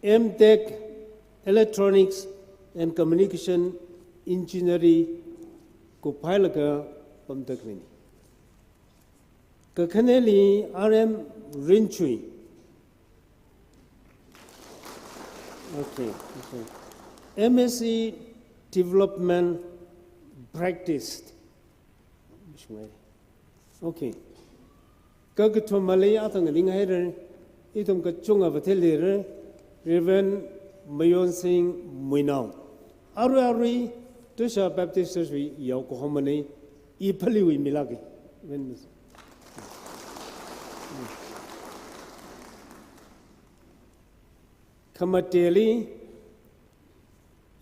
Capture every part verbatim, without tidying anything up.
M Tech Electronics and Communication Engineering kupphailaga pamda khaleina. Kakhaneli R M Rinchuy. Okay, okay. M S C Development Practice. Okay. Kakathumali athang ninghaira, ithum kachungkha vathei leira, Reverend Mayonsing Muinao. Arui arui, Tusha Baptist Church wui yaokahomana, iphaliwui milāka. Reverend Mayonsing. Khamateli,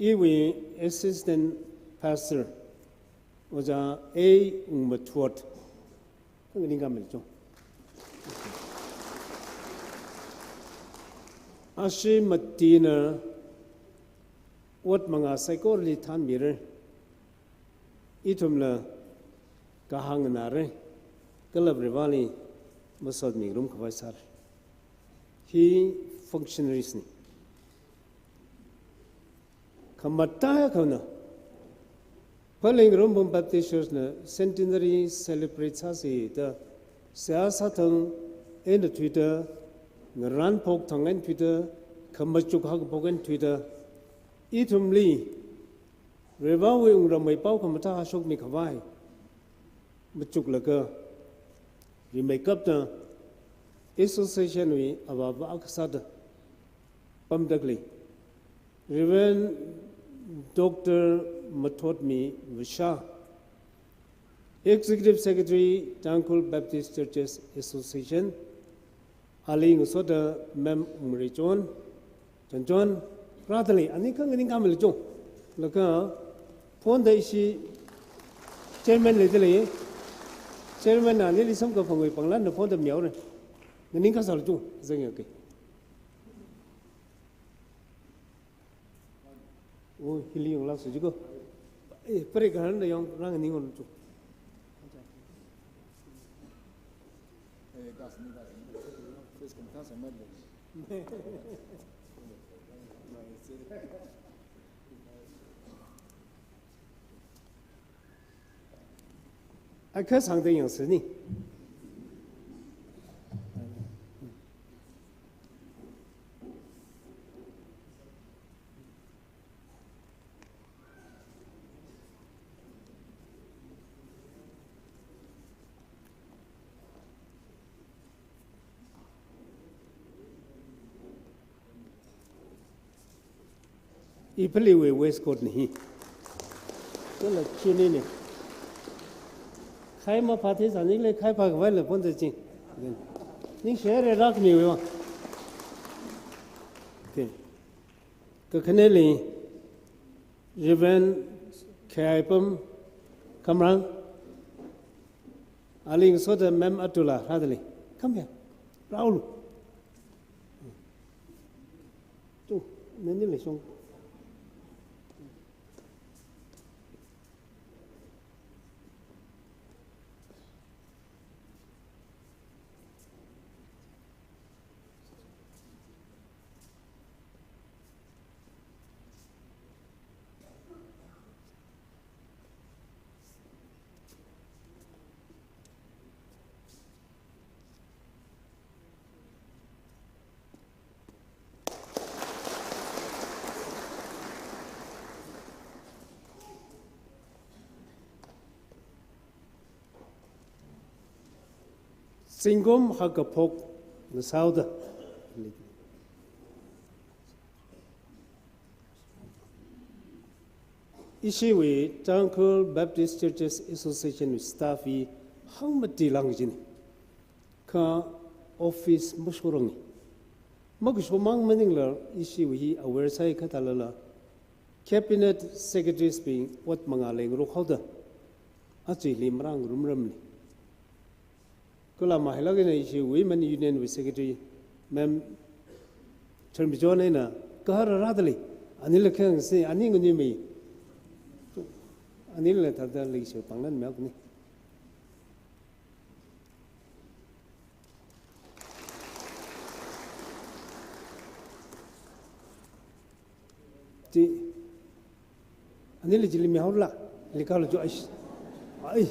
iwui Assistant Pastor, Ojā A Ungmathot. Khanganing khamil chong. Ashi matina ot manga saikorali thanmira. Ithumla kahāng nganāra. Kala Vareli masotmi ngarumkhavai sāra. Hi functionaries na. Khamataiya akhana, Phalee Ngarumphung Baptist Church na centenary celebrate sāsa da, seihā sāthang eina thuida, ngarānphok thang eina thuida, khamachuk haokaphok eina thuida, ithumli Varewui wungramwui pao khamathā hāshokmi khavai machuklaga, rimeikapta association wui avāva akha sāda pamda khalei Reverend Doctor Mathotmi Vashā, Executive Secretary, Tangkhul Baptist Churches Association, ali ngasoda Ma'am Ungmarichon, chonchon, rāda lei, ani khanganing khamil chong. Laga phonda ishi chairman leida lei, chairman na anili samkaphangwui panglanna phonda mihaora. Nganingkasālu chong, zangya kei. Oh, hili yanglasu jiko. Eh, pare kahan da yang rang ningon chu. Akha sangda yangsani. Iphaliwui waistcoat na hi. Kala chini ni. Khai maphāthei sāni le khai phākhavai la phonda ching. Ningshihaira rākhamiwui vang. Okay. Kakhaneli Reverend Khaipam Khamrang, ali ngasoda Ma'am Atula rāda lei. Come here. Rālu. Tu, nani leishong. Zingkum haokaphok ngasāhaoda. Ishiwui Tangkhul Baptist Churches Association wui staff hi hangmati lang jin. Kha office mashorang. Makashomang maningla ishiwui hi aware sāi khatalala Cabinet Secretaries bing ot manga leingarok haoda. Achuili marāngarumramni. Kala mahailāk eina ishi Women Union wui Secretary, Ma'am Thermichon eina kahara rāda lei, anila khayang si, ani nganimei. Anila thāda leishiwui panglan mihaokni. Chi, anili chili mihaora, likalo jo, ai. Ai.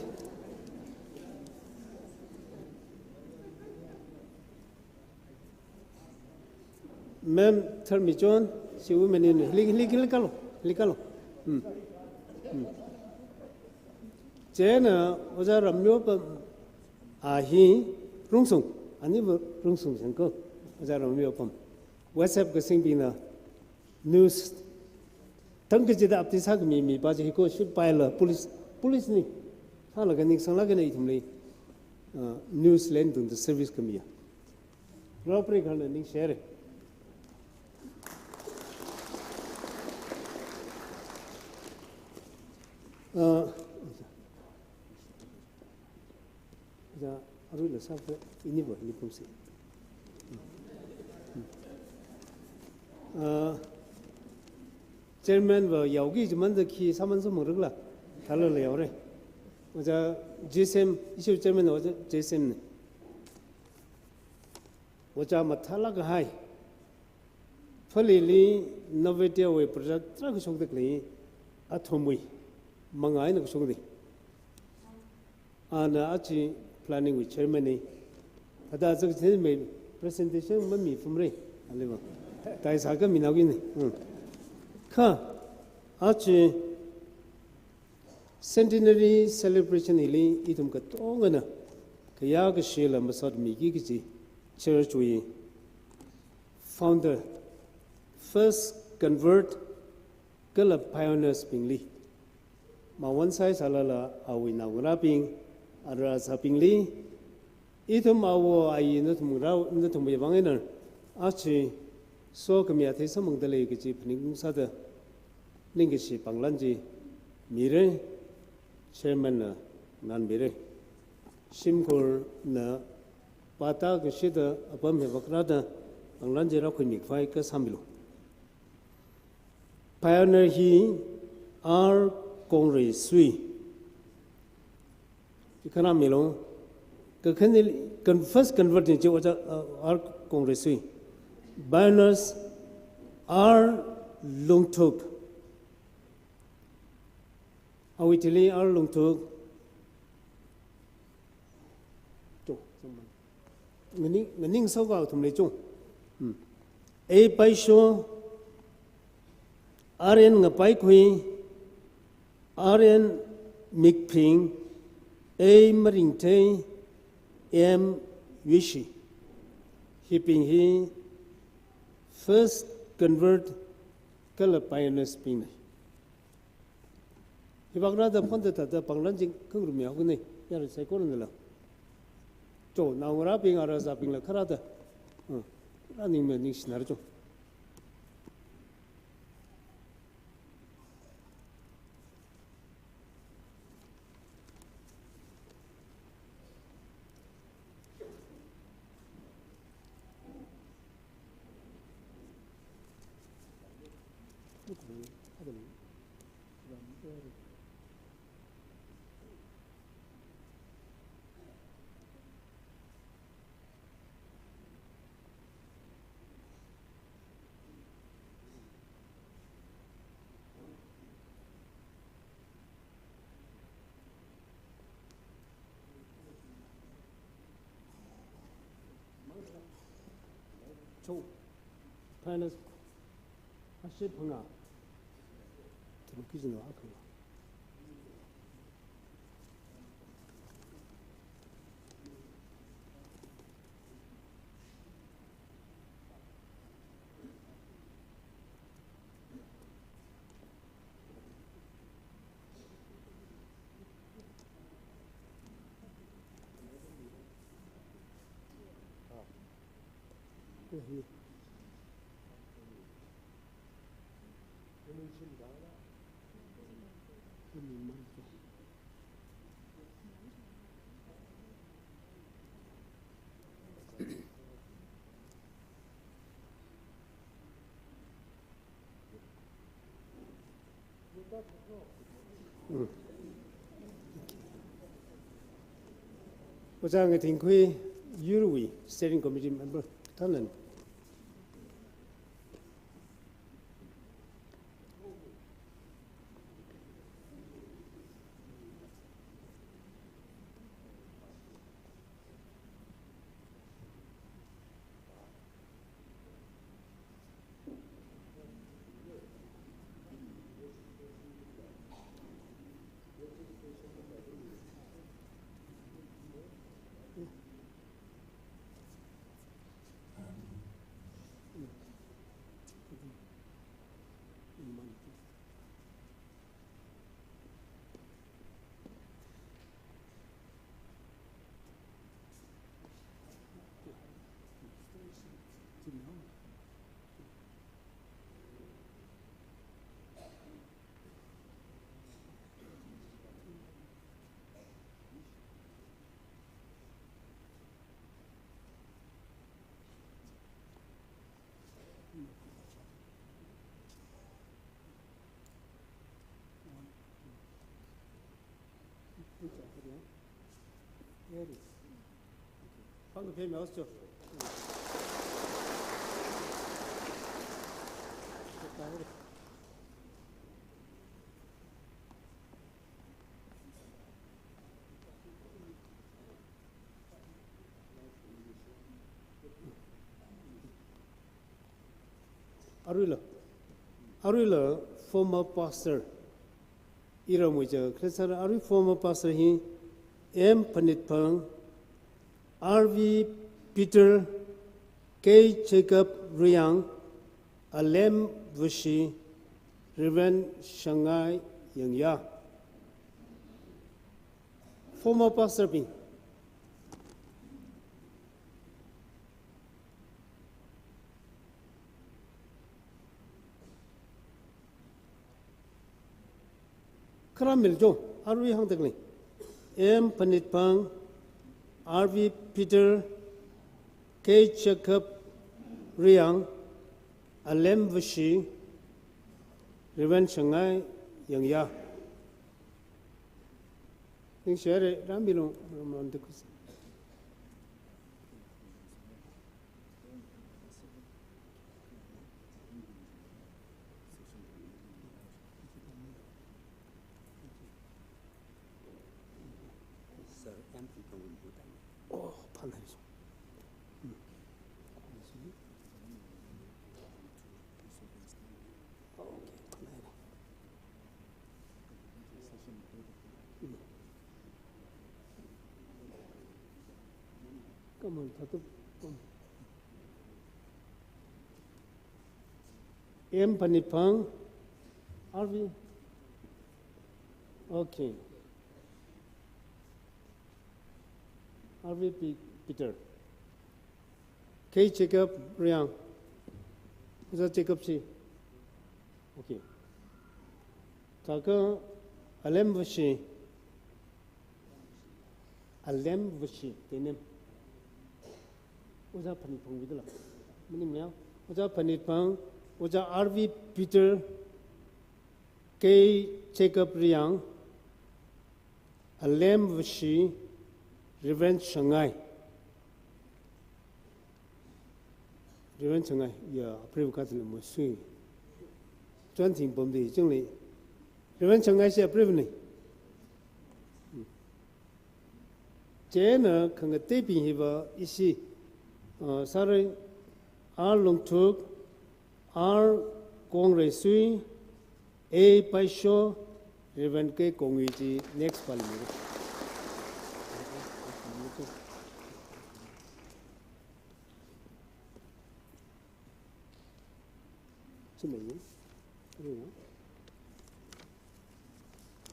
Ma'am, Tharmichon, si women union, hili, hili, hili kalo, hili kalo. Hmm. Hmm. Chieina, Ojā Ramyopam, a hi, Rungsung, aniva Rungsung sangko, Ojā Ramyopam. WhatsApp kasingbingna, news, tangkachida update sākhami, mipa chi hiko shoot paila, police, police ni. Sālaga ningsanglākana ithumli, uh, news line tungda service khamiya. Rao preikarna ningshire. Uh, Ojā, aruila sākha, iniva, ini pumsi. Ah, chairman va yaoki jimanda khi sāman sāmang rikla, thalala yaore. Ojā J S M, issue chairman Ojā J S M ne. Ojā mathālāk kahai. Phalili Novotel wui project tarākha shokda khalei, athumwui manga eina kashokda. Ana achi planning wui chairman ne. Thāda zak chen mei presentation mami phumre. Aliva. Taisa kami naogini. Hmm. Kha, achi centenary celebration hili ithum katongana khayākashila masot miki kaji church wui founder, first convert, kala pioneers bingli. Mawon sai sālala awui naongarābing, ara azābingli, ithum awo ayi nathum rao, nathumwui vang eina, achi sokhami athei samphangda lei kaji phaning sāda, ningkashi pānglan chi mire, chairman na nganmire. Shimkhurna pata kashida apam hi vakrada pānglan chi rākhuimi khavai kasāmilu. Pioneer hi R Kongreisui. Ikhana milo. Kakhane con-, first convert ni chi Ojā, uh, R Kongreisui. Pioneers R Lungthuk. Awui thili R Lungthuk. Cho, nganing, nganing soka thumli cho. Hmm. A Paisho, R N Ngapaikhui, R N Mikphing, A Maringthei, M Yuishi. Hibing hi first convert kala pioneers bing ne. Hivākrada phonda thāda pānglan chi khangarumya hune, yara saikorana la. Cho, naongarābing ara azābingla kharāda. Hmm. Rāningme ningshinara cho. Cho, pioneers, ashit phangā. Tulu kijino akha. Mm. Ojā Ngathingkhui, yurwui Steering Committee member, thanan. Aruila, aruila former pastor. Iramwui ja, khretsar arui former pastor hi M Panitphang, R V Peter, K Jacob Riyang, Alem Vushi, Reverend Shangai Yangya. Former pastor bing. Kharam mil jo, arui hāngdakli. M Panitphang, R V Peter, K Jacob Riyang, Alem Vushi, Reverend Shangai Yangya. Ning share ramilung, ramilung. Come on, Tatu. M Panipang, R V. Okay. R V P Peter. K Jacob Riyang. Is that Jacob C? Okay. Taka Alem Vashi. Alem Vashi, the name. Ojā Phanitphang wui dala. Maning maya. Ojā Phanitphang, Ojā R V Peter, K Jacob Riyang, Alem Vashi, Reverend Shangai. Reverend Shangai, ya, approve ka tili mo sui. Chuan thing bomdi, chungli. Reverend Shangai si approve ni. Chieina khangatei bing hiva ishi, uh, Sarai, R Lungthuk, R Kongreisui, A Paisho, Reverend K Kongwui chi next pali mi. Chimei.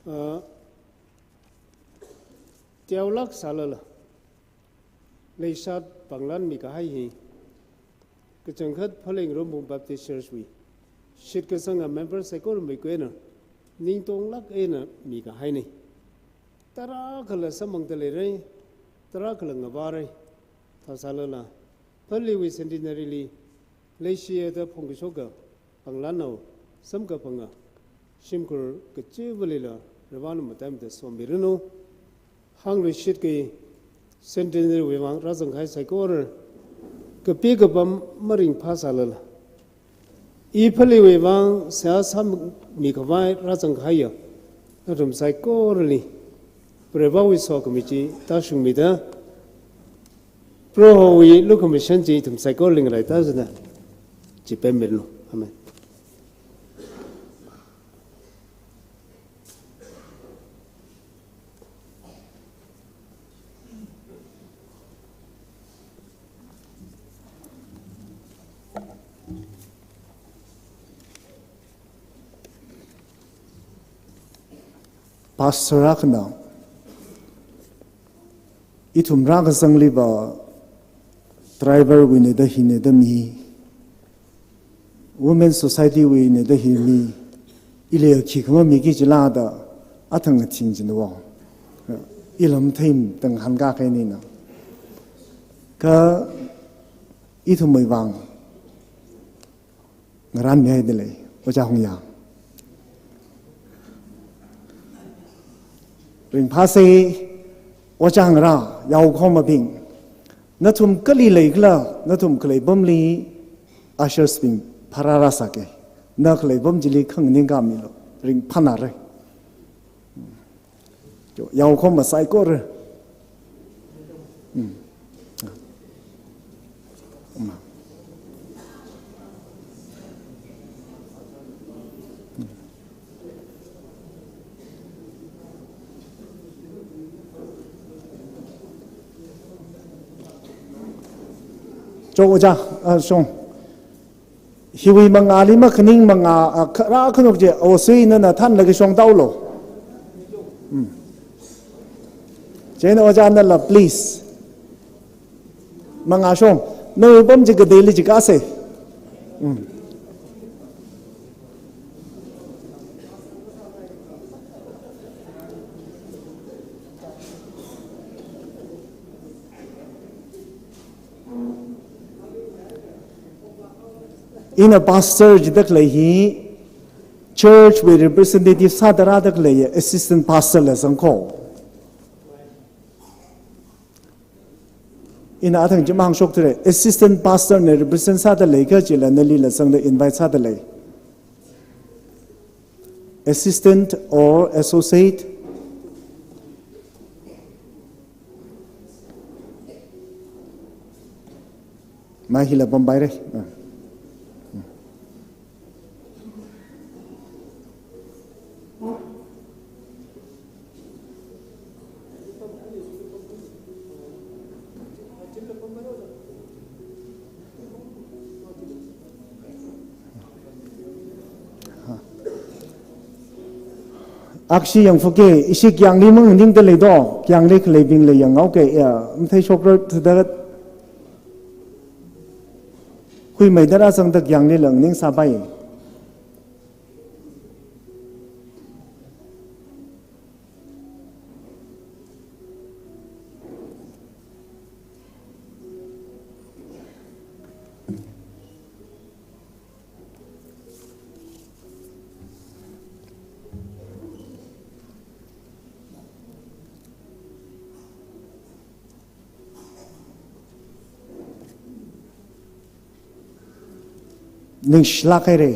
Uh, teolak salala. Leishat panglan mikahai hi. Kachangkhat Phalengrumphung Baptist Church wui shitkasanga member saikora mikuina ningtonglak eina mikahai ni. Tarākhala samphangda leira, tarākhala ngavāra, thāsālala, Phaleiwui centenary li, leishiya da phongkashoka, panglanao, samkaphanga, shimkhur kachivalila, Ravāna mataimada somiranu, hāngluishitki, centenary wui vang rāzangkahai saikora, kapi kapam maringphāsālala. I Phaleiwui vang seihā sāmikhavai rāzangkahaiya, nathum saikorali, Prohowui sokhami chi tāshungmida, Prohowui lukhamashan chi ithum saikorali ngalei tāzana, chipemmiranu. Amen. Pastor akhana, ithum rākazangliva tribal wui neda hi neda mi, Women Society wui neda hi mi, ili khikha mamiki jilada, athang athing jinwo. Ilam theim tang hāngkahai nina. Kha ithumwui vang ngaranmihaida lei, Ojā Hongya. Ringphāsei, Ojā ngarā, yaokhomabing, nathum kali leikhala, nathum khalei pamli ushers bing pharāra sāke. Na khalei pam chili khanganing kamilu, ringphānāra. Yaokhoma saikora. Mm. Cho ojā, ah, shong. Hiwui mangāli makhaning mangā, ah, kharā khanuk chi, osui nana thanlaga shong taolo. Hmm. Chieina ojā nala, please. Mangā shong. Nawui pam chi kateili chi kasei. Hmm. Ina pastor jida khalei hi, church wui representative sāda rāda khalei assistant pastor la zangko. Ina athang chi mahāngshok thura, assistant pastor na represent sāda lei kachila nalila zangda invite sāda lei. Assistant or associate. Mai hila pampai re. Ah. Akshi yangfuke, ishi kyangli maningda leido, kyangli khaleibingla yanghaoke, ya, mathei shokra thāda, huimeida rāzangda kyanglila nganingsāpai. Ningshilāk haira.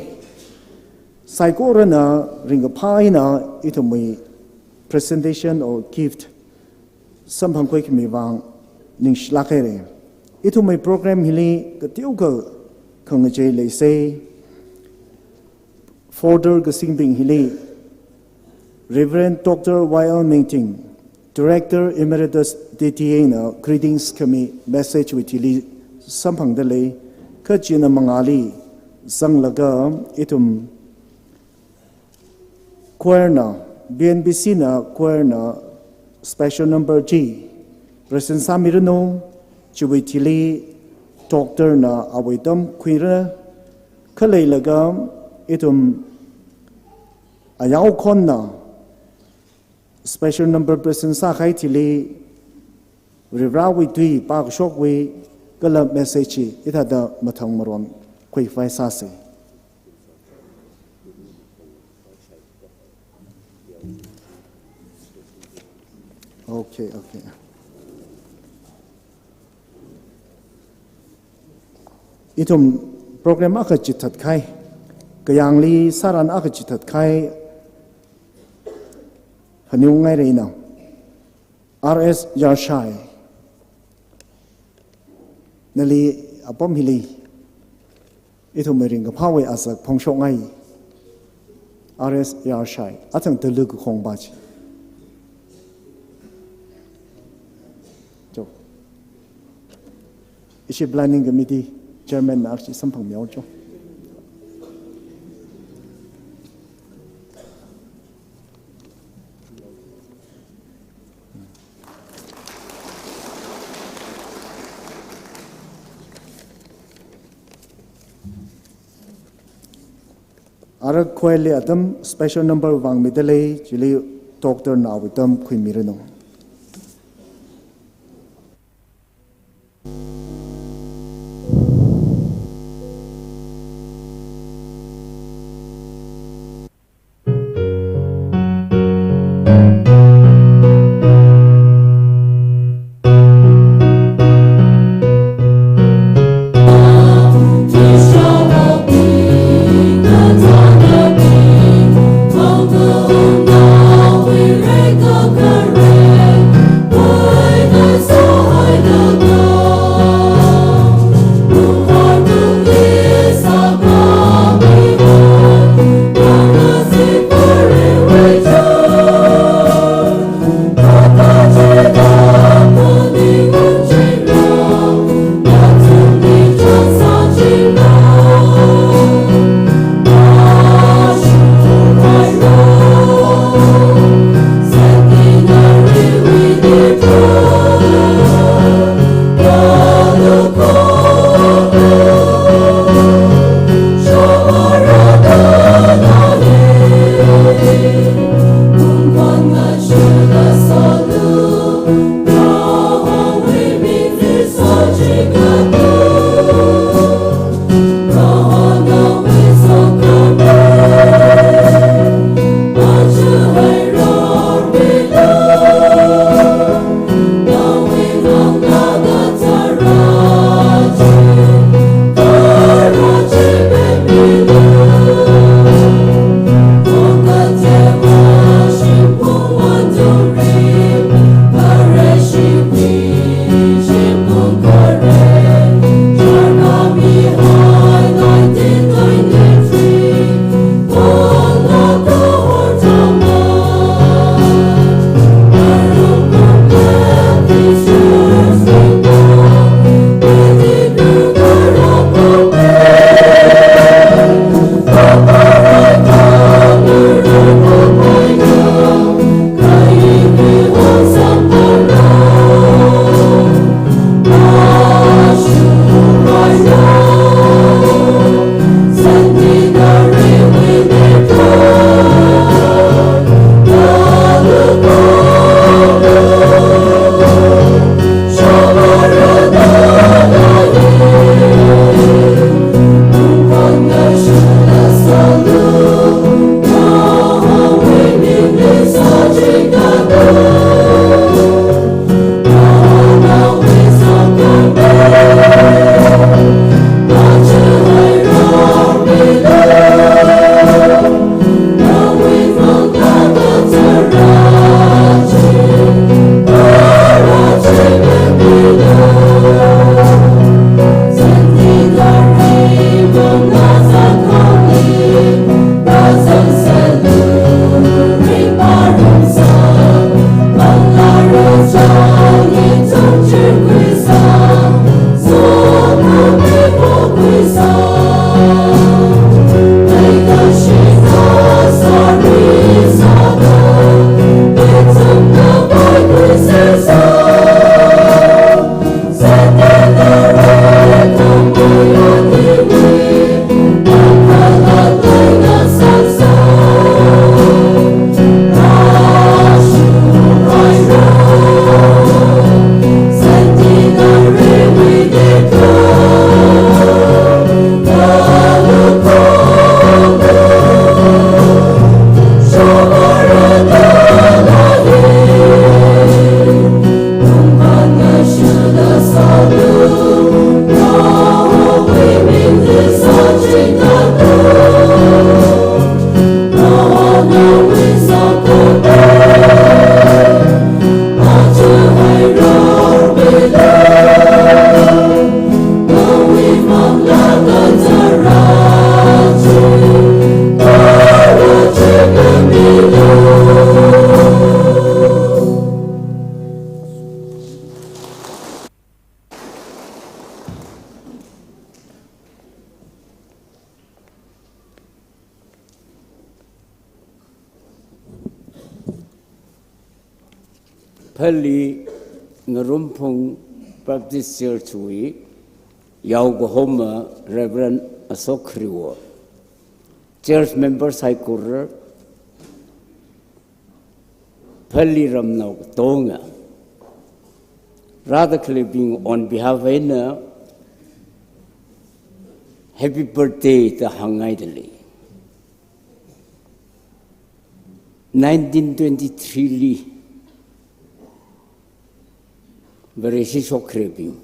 Saikorana ringkaphā eina ithumwui presentation or gift samphangkhui khami vang ningshilāk haira. Ithumwui program hili kateokha khangachei leisei. Founder kasingbing hili Reverend Doctor Y L Mingting, Director Emeritus D T A na greetings khami message wui thili samphangda lei, kha china mangāli zanglaga ithum choir na, B N B C na choir na special number chi present sāmiranu, chiwui thili Doctor na awui tamkhuira, khaleilaga ithum ayao khonna special number present sākahai thili Varivarāwui tui pākashokwui kala message chi hithāda mathang maron khuikhavai sāsei. Okay, okay. Ithum program akha chithatkahai, kayāngli sāran akha chithatkahai, hāngngai reinao. R S Yarshai, nali apam hili ithumwui ringkaphāwui azak phongshokngai. R S Yarshai, athang tulu kakhong ba chi. Cho. Ishi Planning Committee Chairman na ashi samphangmihaocho. Ara choir li atam special number vāngmida lei, chili Doctor na awui tamkhuimiranu. Phalee Ngarumphung Baptist Church wui yaokahoma Reverend Ashok Khriwo, church member saikora, Phalee ramnao katonga, rāda khaleibing on behalf eina happy birthday da hāngngaidalei. Nineteen twenty-three li Vareshi shokkharaibing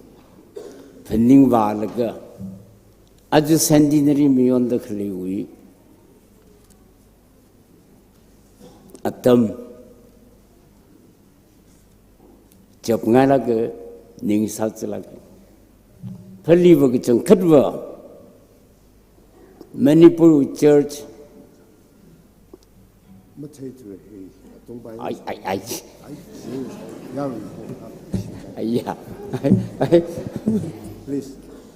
phaningvālaga, aja centenary mayonda khaleiwui atam chapngailaga, ningsāzālaga, Phaleeva kachangkhatva Manipur church. Ai, ai, ai. Ai, ya. Ai, ai. Please.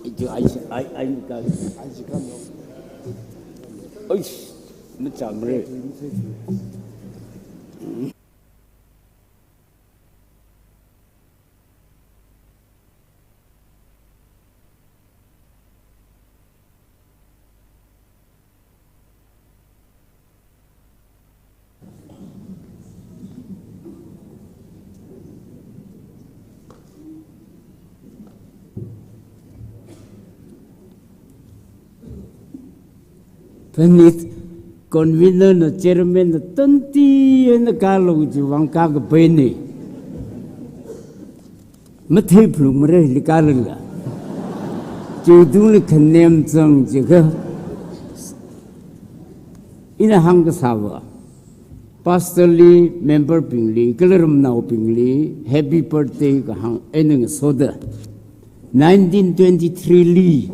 Ai, ai, ai, ai. Ai, machamre. Phanit convener na chairman na tanti eina kālu chiwui vang kākapaina. Matheiphalungmara hili kālala. Chiwui tungli khanem zang jiakha, ina hāngkasāva, pastor li, member bingli, kala ramnaobingli happy birthday kahāng eina ngasoda, nineteen twenty-three li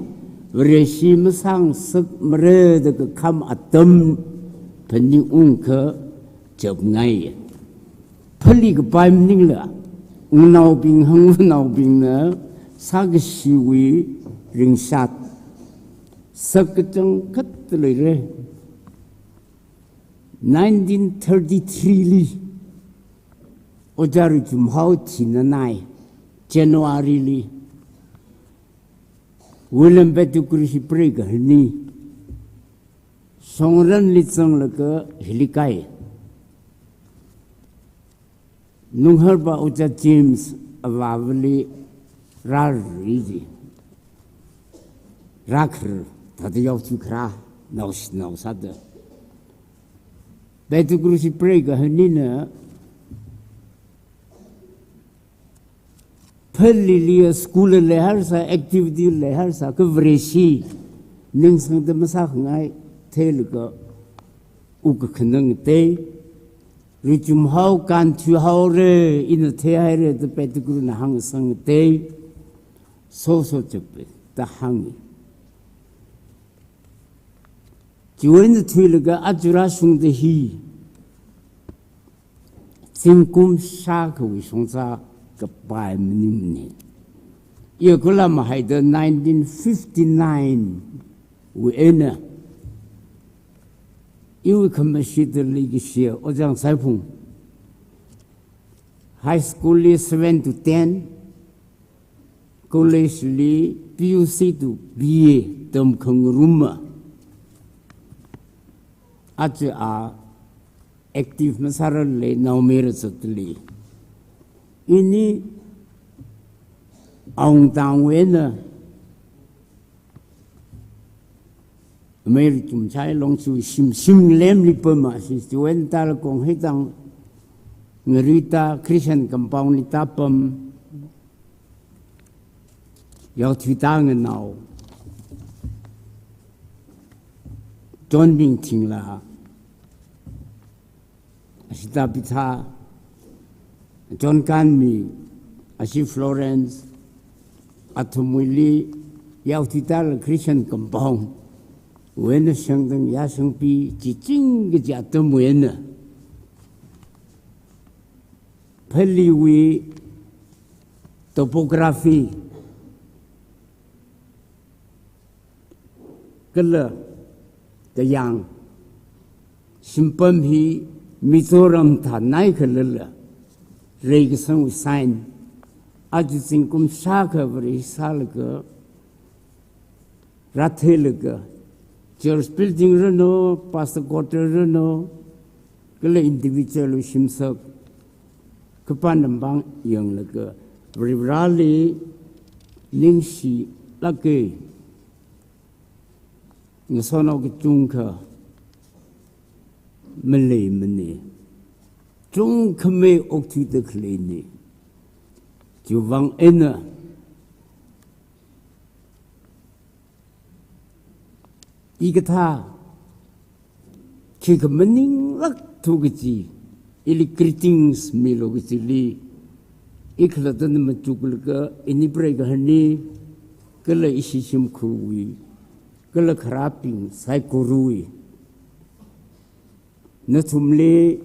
Vareshi masāngasakmara da kakham atam phaningungkha chapngai. Phalee kapai maningla, wungnaobing, hangwungnaobingna sākashiwui ringshat sak kachangkhat leira. Nineteen thirty-three li Ojā Ruichumhao thinanai, January li, William Pettigrew Shipreiva khani Songranli zanglaga hili kāi. Nungharva Ojā James avāvali rāri ji. Rākhar, thāda yaothui kharā, naoshinao sāda. Pettigrew Shipreiva khanina Phaleeli school leiharsā, activity leiharsā, kha Vareshi ningsangda masākhangai theilaga wukkhanang tei, Ruichumhao kānthuihaora, ina theihaira da Pettigrewna hāngsang tei, soso chappa da hāngi. Chiwui eina thuilaga aja rāshungda hi zingkum shākhawui shongza kapai maningmana. Iya khuilahaida nineteen fifty-nine wui eina iwui khamashida leikashiya Ojā Saiphung, high school li seven to ten, college li P U C to B A tamkhangaruma. Aja a active masārarlei, naomayara zatlei. Ini awungtangwui eina Mary Chumchai Longshi shim, shim lemli pama shi, chiwui eina tālaga Kongheitang Ngarita Christian Compound li tāpam, yaothuida nganao Chonming Thingla, ashi Tabitha, Chonkanmi, ashi Florence, athumwuili yaothuida la Christian Compound wui eina shangtang yāshangpi chiching kaji atamwui eina Phaleewui topography kala kayāng shimpam hi Mizoram thānai khalala, reikasangwui sign. Aja zingkum shākha Vare sālaga, rātheilaga, church building ranu, pastor quarter ranu, kala individual wui shimsak, khipāna mapāng yanglaga, Varivarali ningshilāka. Ngasotnao kachungkha maleimana. Chungkhamei okthuida khaleina. Chiwuivang eina, hikathā khikha maninglākthu kaji, ili greetings milu kajili, i khalattana machuklaga ini preikahai, kala ishi shimkhurwui, kala kharābing saikorawui, nathumli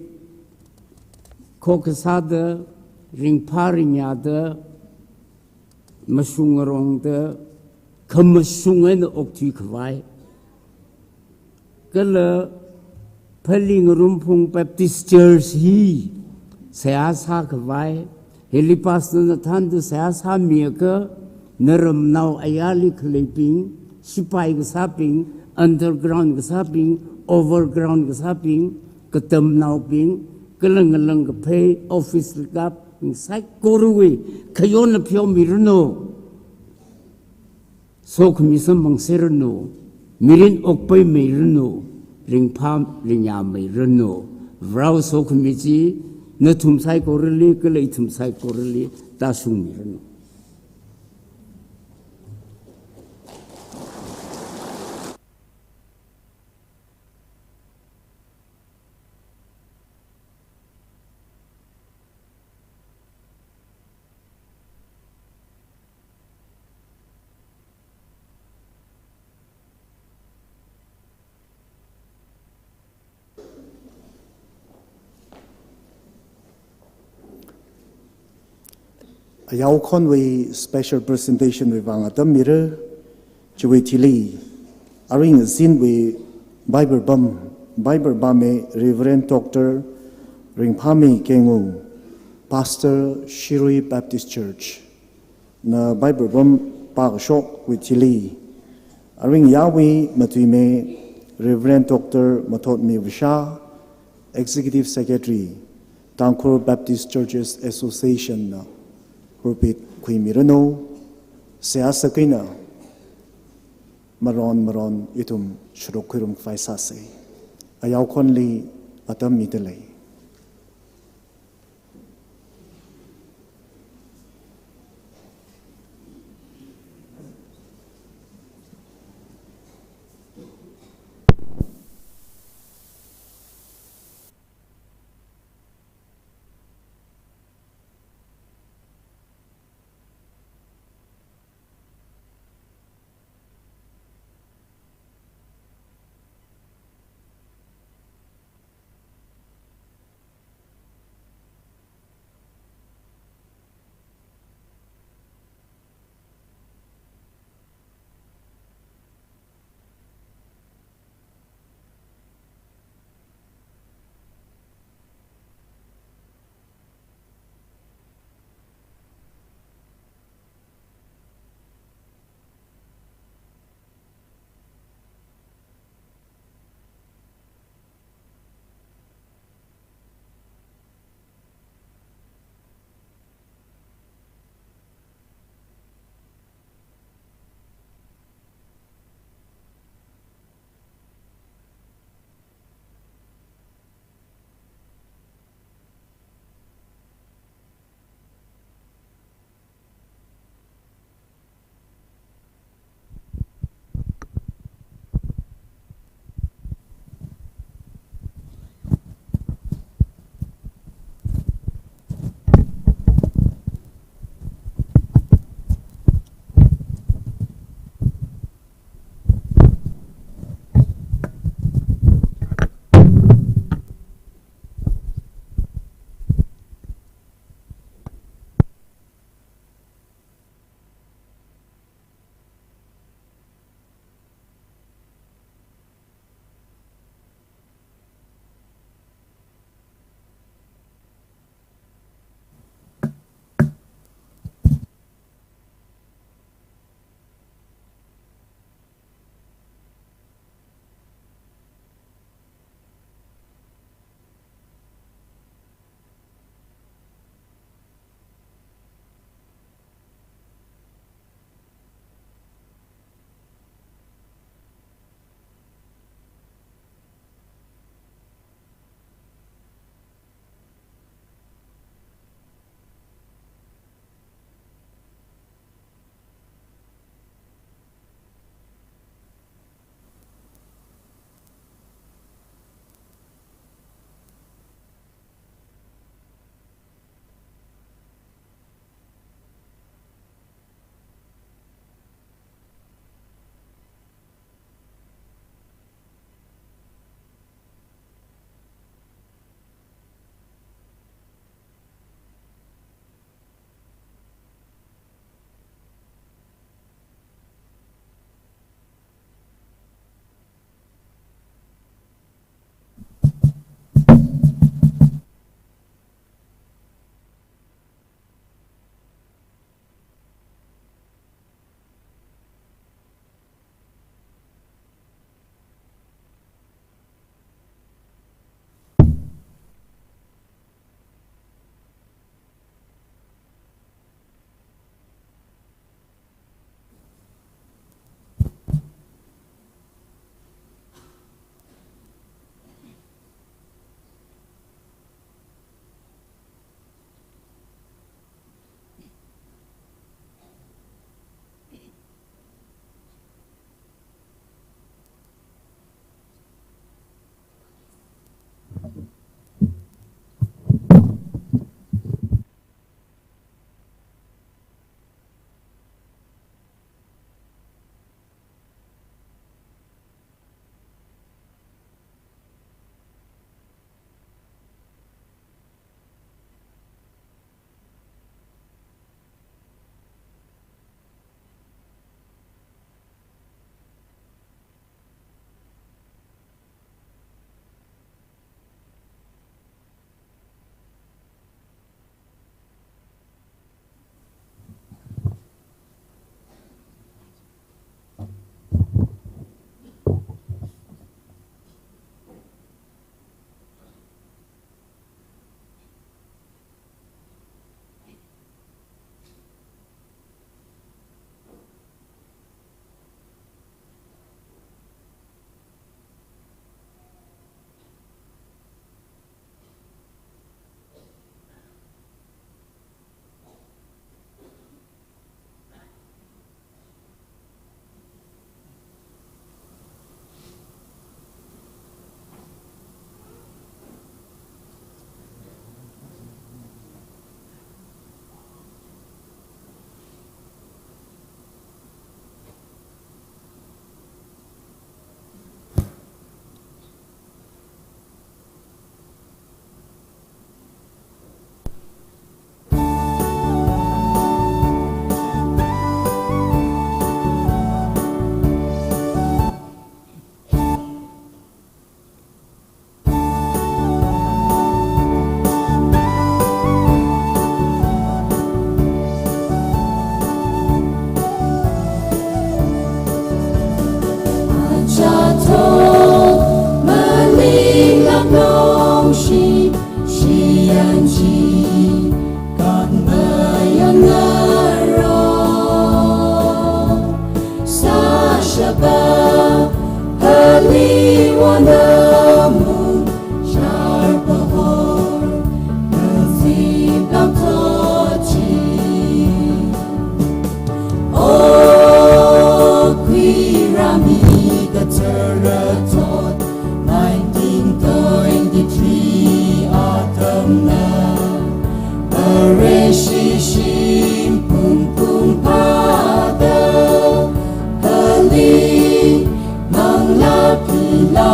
khokkha sāda, ringphā ringyāda, mashung ngarongda, khamashung eina okthui khavai, kala Phalee Ngarumphung Baptist Church hi seihā sākhavai, hili pastor na thānda seihā sāmiakha, naramnao ayarli khaleibing, shipai kasābing, underground kasābing, overground kasābing, katamnaobing, kala ngalang kaphei, office lakapbing saikorawui khayonna pheomiranu. Sokhami samphangseranu, mirin okpaimeiranu, ringphā ringyāmeiranu. Varewui sokhami chi nathum saikorali, kala ithum saikorali tāshungmiranu. Ayao khonwui special presentation wui vang atam mira, chiwui thili, aring azinwui Bible pam, Bible pammi Reverend Doctor Ringphāmei Kengwung, Pastor Shirui Baptist Church, na Bible pam pākashokwui thili, aring yāwui matuimi Reverend Doctor Mathotmi Vashā, Executive Secretary, Tangkhul Baptist Churches Association na pulpit khuimiranu, seihā sākhuina maron maron ithum sharuk khuirum khavai sāsa. Ayao khonli atam midalei.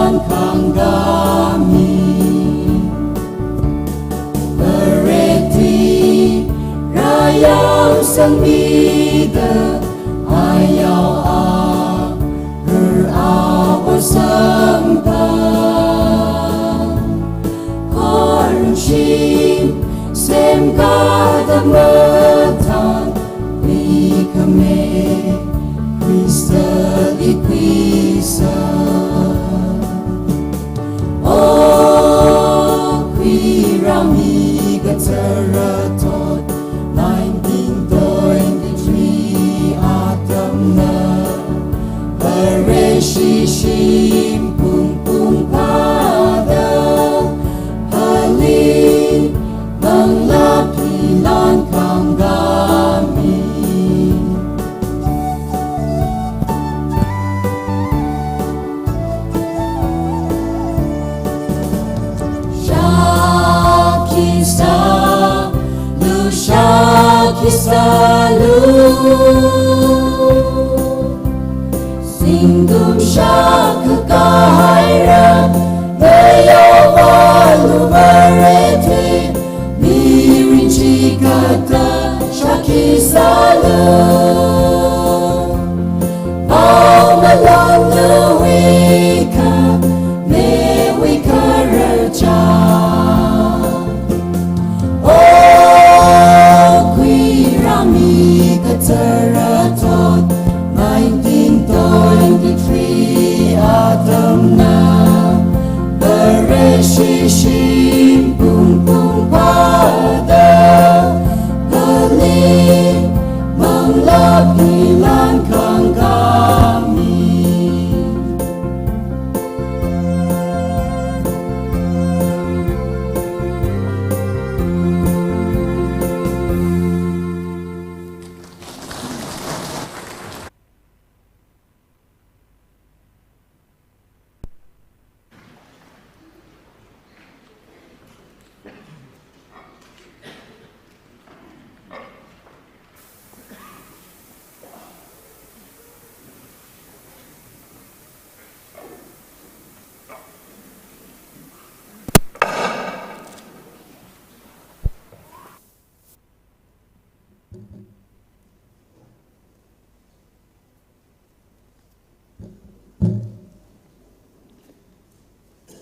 Khangami, Vareti, rayao sangmida, ayao a, rur awa sangpa. Khorumshim, semkada mathan, wikhame, Khristali khuisa. O khuirāmi kathara thot, nineteen twenty-three atamna, Vareshi shim pung pung pada, pali manglā philan khangami. Shakhi sālu, shakhi sālu. Zingkum shākha kahaira, nayao vālu Varete, mirin chikathā shakhi sālu. Pao malon luwi khami, wikhara cha. O khuirāmi kathara thot, nineteen twenty-three atamna, Vareshi shim pung pung pada, pali manglā philan khangami.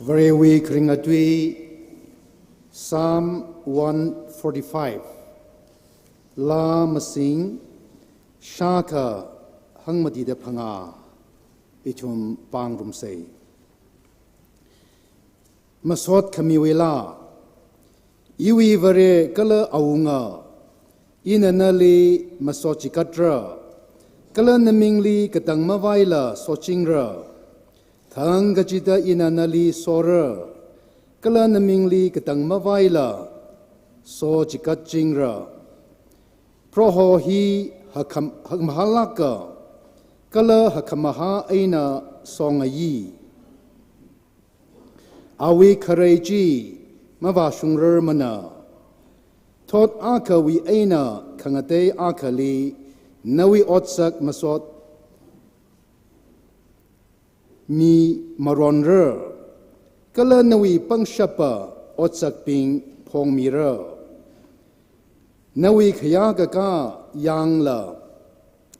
Varewui kharinga tui, Psalm one forty-five. Laa masing, shākha hangmatida phangā, ithum pāngrumsei. Masot khamiwui laa. Iwui Vare kala Awunga, ina nali masot chikatra, kala namingli katang mavaila sotchingra. Thang kachida ina nali sora, kala namingli katang mavaila so chikatchingra. Proho hi hakham-, hakhamahalāka, kala hakhamaha eina songayi. Awui kharei chi mavāshungrarmana. Thot akhawui eina khangatei akhali nawui otsak masot mi maronra, kala nawui pangshapa otsakbing phongmira. Nawui khayākakā yangla,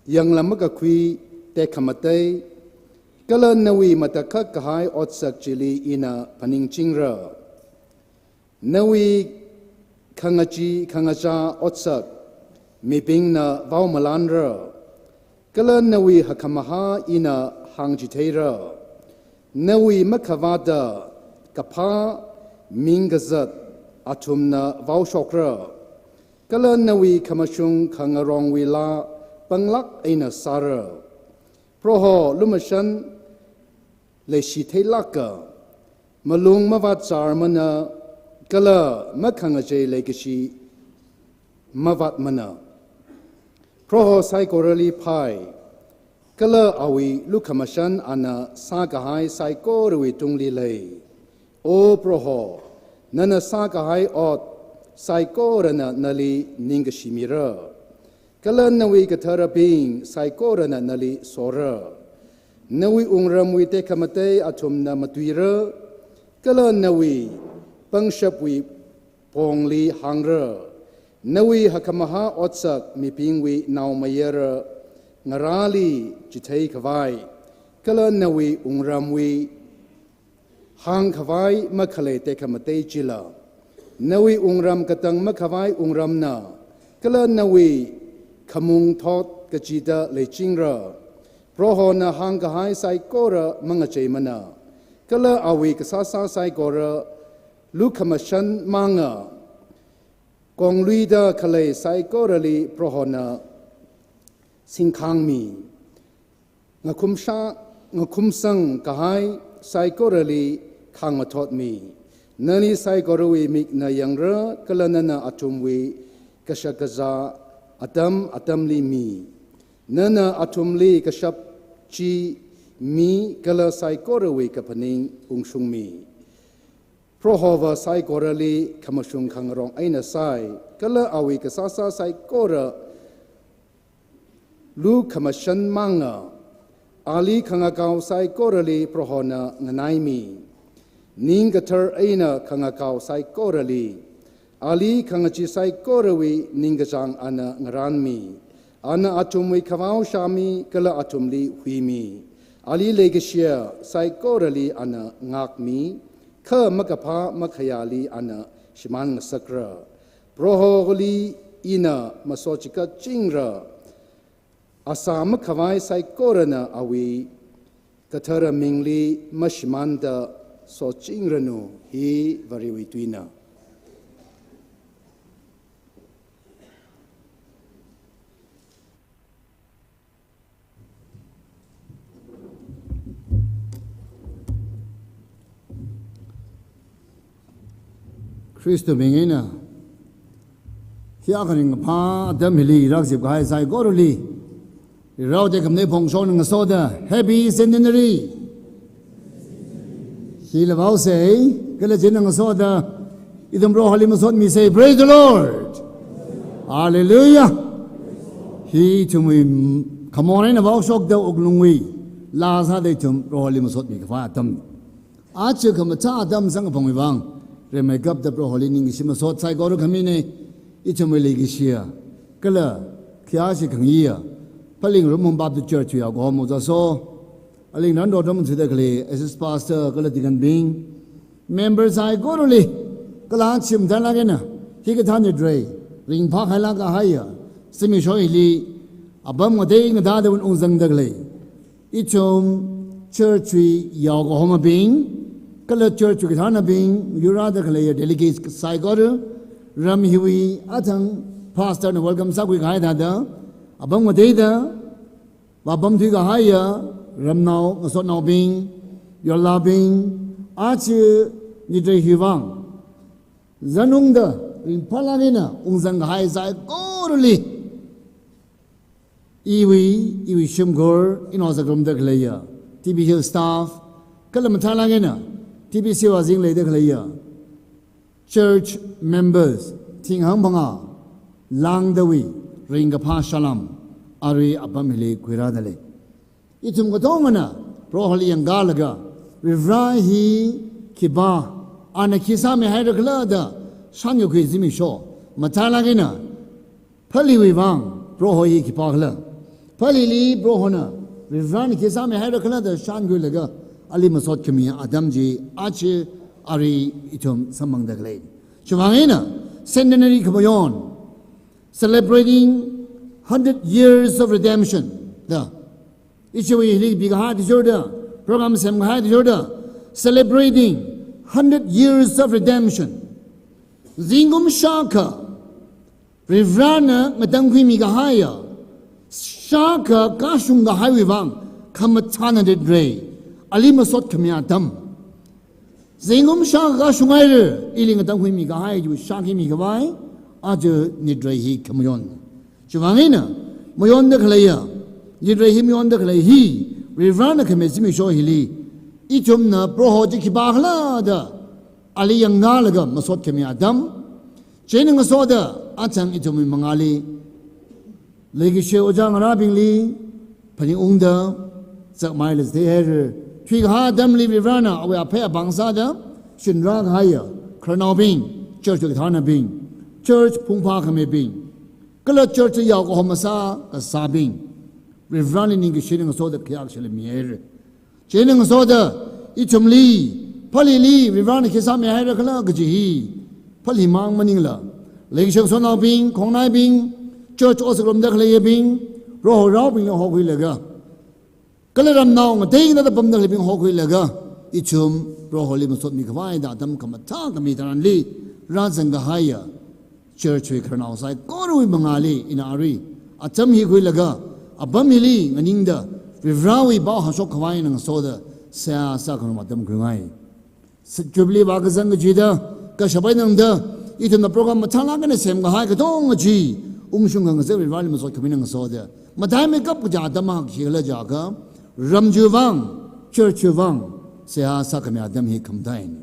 yangla makakhui tekhamatei, kala nawui matakhak kahai otsak chili ina phaningchingra. Nawui khangachee khangachā otsak mibingna vaomalanra, kala nawui hakhamaha ina hāngchitheira. Nawui makhavāta kaphā ming kazat athumna vaoshokra, kala nawui khamashung khangarongwui laa panglāk eina sāra. Proho lumashan leishi theilāka, malung mavātcharmana, kala makhangachei leikashi mavātmana. Proho saikorali phai, kala awui lukhamashan ana sākahai saikorawui tungli lei. O Proho, nana sākahai ot saikorana nali ningkashi mira, kala nawui katharabing saikorana nali sora. Nawui wungramwui tekhamatei athumna matuira, kala nawui pangshapwui pongli hāngra. Nawui hakkhamahā otsak mibingwui naomayara ngarāli chitheikhavai, kala nawui wungramwui hāngkhavai makhalei tekhamatei chila. Nawui wungram katang makhavai wungramna, kala nawui khamung thot kachida leichingra. Prohona hāngkahai saikora mangacheimana, kala awui kasāsā saikora lukhamashan manga. Kongluida khalei saikorali Prohona singkhangmi. Ngakhumsha-, ngakhumsang kahai saikorali khangmathotmi. Nali saikorawui mikna yangra, kala nana athumwui kashakazā atam atamli mi. Nana athumli kashap chi mi, kala saikorawui kaphaning ungshungmi. Prohova saikorali khamashung khangarong eina sai, kala awui kasāsā saikora lukhamashan manga. Ali khangakao saikorali Prohona nganaimi. Ning kathar eina khangakao saikorali. Ali khangachee saikorawui ningkachāng ana ngarānmi. Ana athumwui khavao shāmi, kala athumli huimi. Ali leikashiya saikorali ana ngākmi, kha makaphā makhayāli ana shimān ngasakra. Proholi ina masot chikatchingra. Asā makhavai saikorana awui kathara mingli mashimānda sotchingranu. Hi Varewui tuina. Khrista ming eina, hi akha ringkaphā atam hili rākazip kahai saikorali, rao tekhamatei phongshokna ngasoda, Happy Centenary! Hila vaosei, kala china ngasoda, ithum Proholi masotmisei. Praise the Lord! Hallelujah! Hi ithumwui khamor eina vaoshokda wuklungwui laa sāda ithum Proholi masotmi khavai atam. Aja khamathā atam samkaphangwui vang, rimeikapta Proholi ningkashi masot saikora khamina. Ithumwui leikashiya kala khayāshi khangayiya Phaling Rumhum Baptist Church wui yaokahoma ojā so, Aling Randor Dom thuida khalei assistant pastor kala deacon bing, member saikorali, kala chimthalāk eina hikathā nitrei ringphākhailāk kahaiya zimiksho hili apam ngatei ngathāda wun ungzangda khalei ithum church wui yaokahomabing, kala church wui kathānabing, yurrāda khaleiya delegates saikora, ram hiwui athang pastor na welcome sākhui kahai thāda, apam ngateida vāpamthui kahaiya ramnao ngasotnaobing, yorlābing, aja nitrei hiwui vang zanungda ringphālāk eina ungzang kahai saikorali, iwui, iwui shimkhur, ina zakrumda khaleiya T B C staff, kala mathālāk eina T B C wui azing leida khaleiya church members, thinghāng phangā, lāngdawui ringkaphā salām arui apam hili khuirāda lei. Ithum katongana Proholi yangkālaga, Varivara hi khipā, ana khi sāmihaira khala da shānkakhui zimiksho, mathālāk eina Phaleiwui vang Proho hi khipākhala, Phaleili Prohona, Varivarana khi sāmihaira khala da shānkhuilaga ali masot khami atam chi aja arui ithum samphangda khalei. Chiwui vang eina centenary khamayon, celebrating hundred years of redemption da, ithumwui hili bikahai athishurda, program semkahai athishurda, celebrating hundred years of redemption. Zingkum shākha Varivarana ngatangkhuimi kahaiya, shākha kashung kahaiwui vang khamathāna nitrei, ali masot khami atam. Zingkum shākha kashunghaira, ili ngatangkhuimi kahai chiwui shākhuimi khavai aja nitrei hi khamayon. Chiwui vang eina mayonda khaleiya, nitrei hi mayonda khalei hi, Varivarana khami zimiksho hili, ithumna Proho chi khipākhala da ali yangkālaga masot khami atam. Chieina ngasoda athang ithumwui mangāli leikashi ojā ngarābingli phaningungda, Chākmai lei sāda haira. Thuikahai atamli Varivarana awui aphei apāng sāda, shinra kahaiya khararnaobing, church wui kathānabing, church phungphā khamibing, kala church yao kahom masā kasābing, Varivarali ningkashi eina ngasoda khayākashila mihaira. Chieina ngasoda, ithumli, phalili, Varivarana khi sāmihaira khala kaji hi, phali mang maningla, leikashi ngasotnaobing, khongnaibing, church otsak ngarumda khaleiyabing, Proho raobingli hokhuilaga, kala ramnao ngateingateida pamda khaleibing hokhuilaga, ithum Proholi masotmi khavai da atam khamathā khami tharanli, rāzang kahaiya church wui khararnao saikorawui mangāli ina arui atam hi khuilaga, apam hili nganingda, Varivarawui pao hāngshok khavai eina ngasoda, seihā sākhangarum atam khuingai. Jubilee vākazang kachida, kashap eina tangda, ithumna program mathālāk eina semkahai katonga chi ungshung khangasak Varivarali masot khami eina ngasoda, mataimeikap kaja atam akha khikhala jiakha, ram chiwui vang, church chiwui vang seihā sākhami atam hi khamathāna.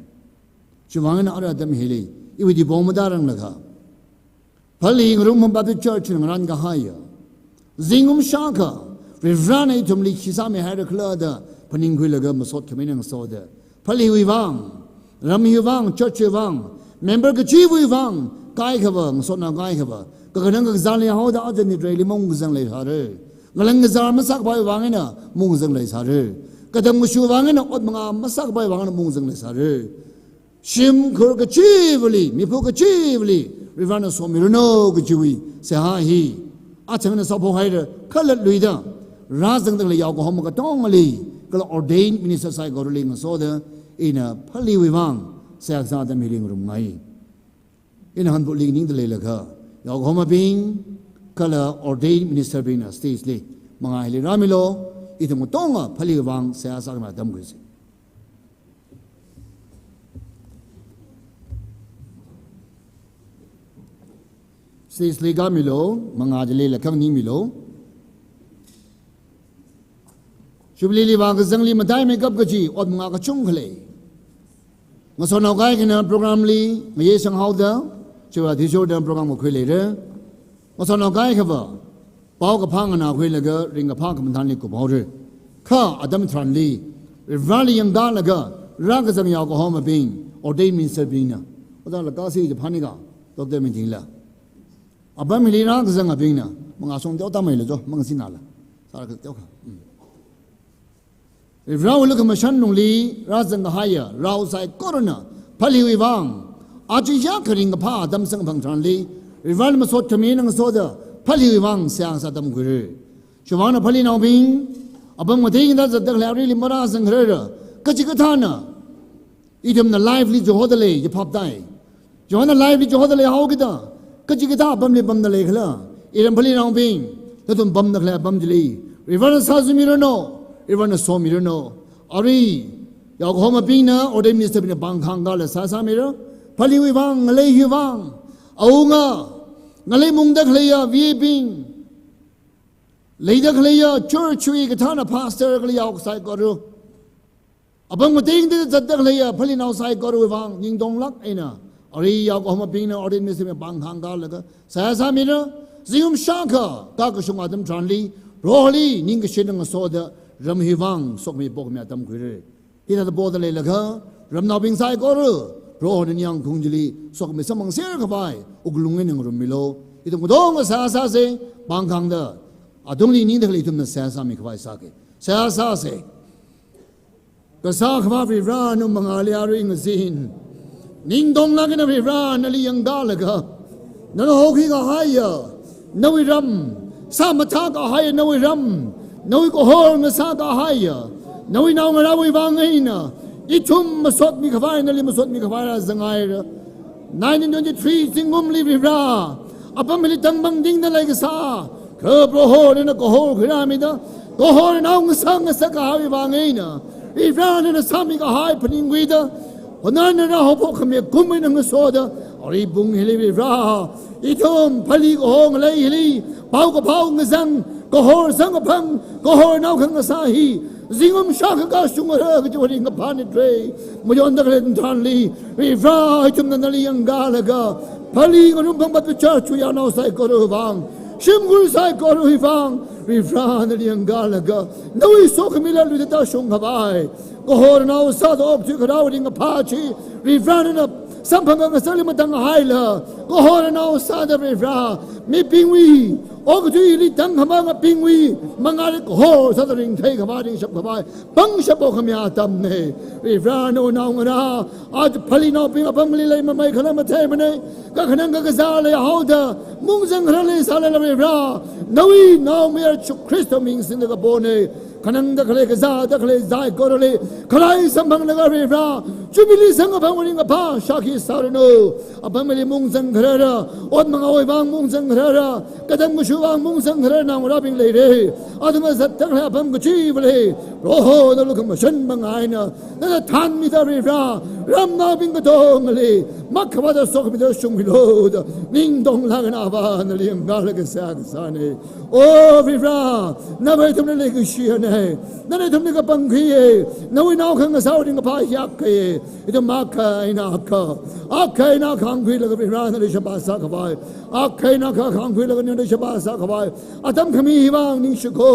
Chiwui vang eina arui atam hili, iwui dipong matāranglakha, phali ngarumphang Baptist Church na ngarān kahaiya zingkum shākha, Varivarana ithumli khi sāmihaira khala da phaningkhuilaga masot khami eina ngasoda, phaliwui vang, ram hiwui vang, church hiwui vang, member kachiwui vang kaikhava, ngasotnao kaikhava, kakhanang kakazāli haoda aja nitreili maungkazang leisāra. Ngalang kazār masākhavaiwui vang eina maungkazang leisāra. Katam kashuwui vang eina ot manga masākhavaiwui vang eina maungkazang leisāra. Shimkhur kachivali, miphu kachivali, Varivarana somiranu kajiwui seihā hi, achangna sāphok haira, khalatluida, rāzangda khalei yao kahom katongali, kala ordained minister saikorali ngasoda, ina phaliwui vang seihā kasā atam hili ngarumngai. Ina hanbuli nganingda leilakha, yao kahomabing, kala ordained minister bingna stage li, mangā hili rāmilu, ithum katonga phaliwui vang seihā sākhami atam khuisa. Stage li kāmilu, mangā chili lakhang ningmilu. Jubilee li vākazangli mataimeikap kaji, ot manga kachungkha lei. Ngasotnao kaikhana program li, ngayei shanghaoda, chiwui athishurda program kakhui leira. Ngasotnao kaikhava, paokaphā nganākhuilaga ringkaphā khamathānli kuphaora. Kha atam tharanli, Varivarali yangkalaga, rākazang yao kahomabing, ordained minister bingna, ojā Lakasi Japan nika, Doctor Mintingla, apam hili rākazangabingna, mangā shong teoda mailu jo, mangā sinala. Sāra ka teokha. Hmm. Varivarawui lukhamashan lungli rāzang kahaiya rao saikorana, phaliwui vang, aja yākha ringkaphā atam samkaphang tharanli, Varivarali masot khami eina ngasoda, phaliwui vang seihā sā atam khuira. Chiwui vangna phalinaobing, apam ngateingateida zatda khalei aruili marāzangkharara, kachikathāna, ithumna live li chihoda lei, yaphap tai. Chihoda live li chihoda lei haokida, kachikathā apamli pamda leikhala, iram phalinaobing, nathum pamda khalei apam chili, Varivarana sāzāmiranu, Varivarana somiranu. Arui, yao kahomabingna, ordained minister bingna pāng khangkala seihā sāmira, phaliwui vang, ngalei hiwui vang, awunga, ngalei mungda khaleiya V A bing, leida khaleiya church wui kathāna pastor kala yao saikora, apam ngateingateida zatda khaleiya phalinao saikorawui vang, ningtonglāk eina, arui yao kahomabingna, ordained minister bingna pāng khangkalaga, seihā sāmira, zingkum shākha, kakashung atam tharanli, Proholi ningkashi eina ngasoda, ram hiwui vang, sokhami pokhami atam khuira. Hithāda poda leilakha, ramnaobing saikora, Prohona ningyāng khaung chili, sokhami samphangser khavai, wuklung eina ngarummilu. Ithum katonga seihā sāsa, pāng khangda, atungli ningda khalei ithumna seihā sāmi khavai sāki. Seihā sāsa. Kasā Akhava Varivara, nawui mangāli arui ngazin, ningtonglāk eina Varivara nali yangkalaga, nana hokhui kahaiya, nawui ram, sāmathā kahaiya nawui ram, nawui kahor ngasā kahaiya, nawui naongarāwui vang eina, ithum masotmi khavai, nali masotmi khavai rāzanghaira. Nineteen twenty-three zingkumli Varivara, apam hili tangpangtingda leikasā, kha Proho nana kahor khuirāmida, kahornao ngasā ngasā kahaiwui vang eina, Varivara nana sāmi kahai phaningkhuida, honana rāhaophok khami kum eina ngasoda, arui pung hili Varivara, ithum phali kahor ngalei hili, paokaphā ngazang, kahor samkaphang, kahornao khangasā hi, zingkum shākha kashungra kajiwui ringkaphā nitre, mayonda khalei tharanli, Varivara ithumna nali yangkalaga, phali ngarumphang Baptist Church wui yaonao saikorawui vang, shimkhur saikorawui vang, Varivarā nali yangkalaga, nawui sokhami latluida tāshungkhavai kahornao sāda okthui kharāwui ringkaphā chi, Varivarā nana samphang ngasakli matanghaila, kahornao sāda Varivarā, mibingwui okathuili tangkhamangabingwui mangāli kahor sāda ringtheikhavai, ringshapkhavai pangshap pokhamia atamna. Varivarā nawui naongarā, aja phalinaobing apamli leimamei khala matheimana, kakhanang kakazā leihaoda, mungzang kharā leisālala Varivarā, nawui naomayara Jishu Khrista ming singda kapona. Khanangda khalei, kazāda khalei saikorali khalei samphanglaga Varivarā, Jubilee sangkapam ringkaphā shākhi sāranu. Apamli mungzang kharāra, ot mangāwui vang mungzang kharāra, katam kashuwui vang mungzang kharā naongarābing leira. Athumna zatda khalei apam kachivali, Proho nana lukhamashan manga eina nana thanmida Varivarā, ramnaobing katongali makhavāta sokhamida shungmilu da, ning tonglāk eina Avā nali yangkalaga seihā kasāna. O Varivarā, nava ithumli leikashi eina, nana ithumli kapangkhuiya, nawui nao khangasāwui ringkaphā hi akhaiya. Ithum akha eina akha, akha eina akha hāngkhuilaga Varivarā nali sheba sākhavai, akha eina akha hāngkhuilaga nali sheba sākhavai atam khami hi vang ningshiko.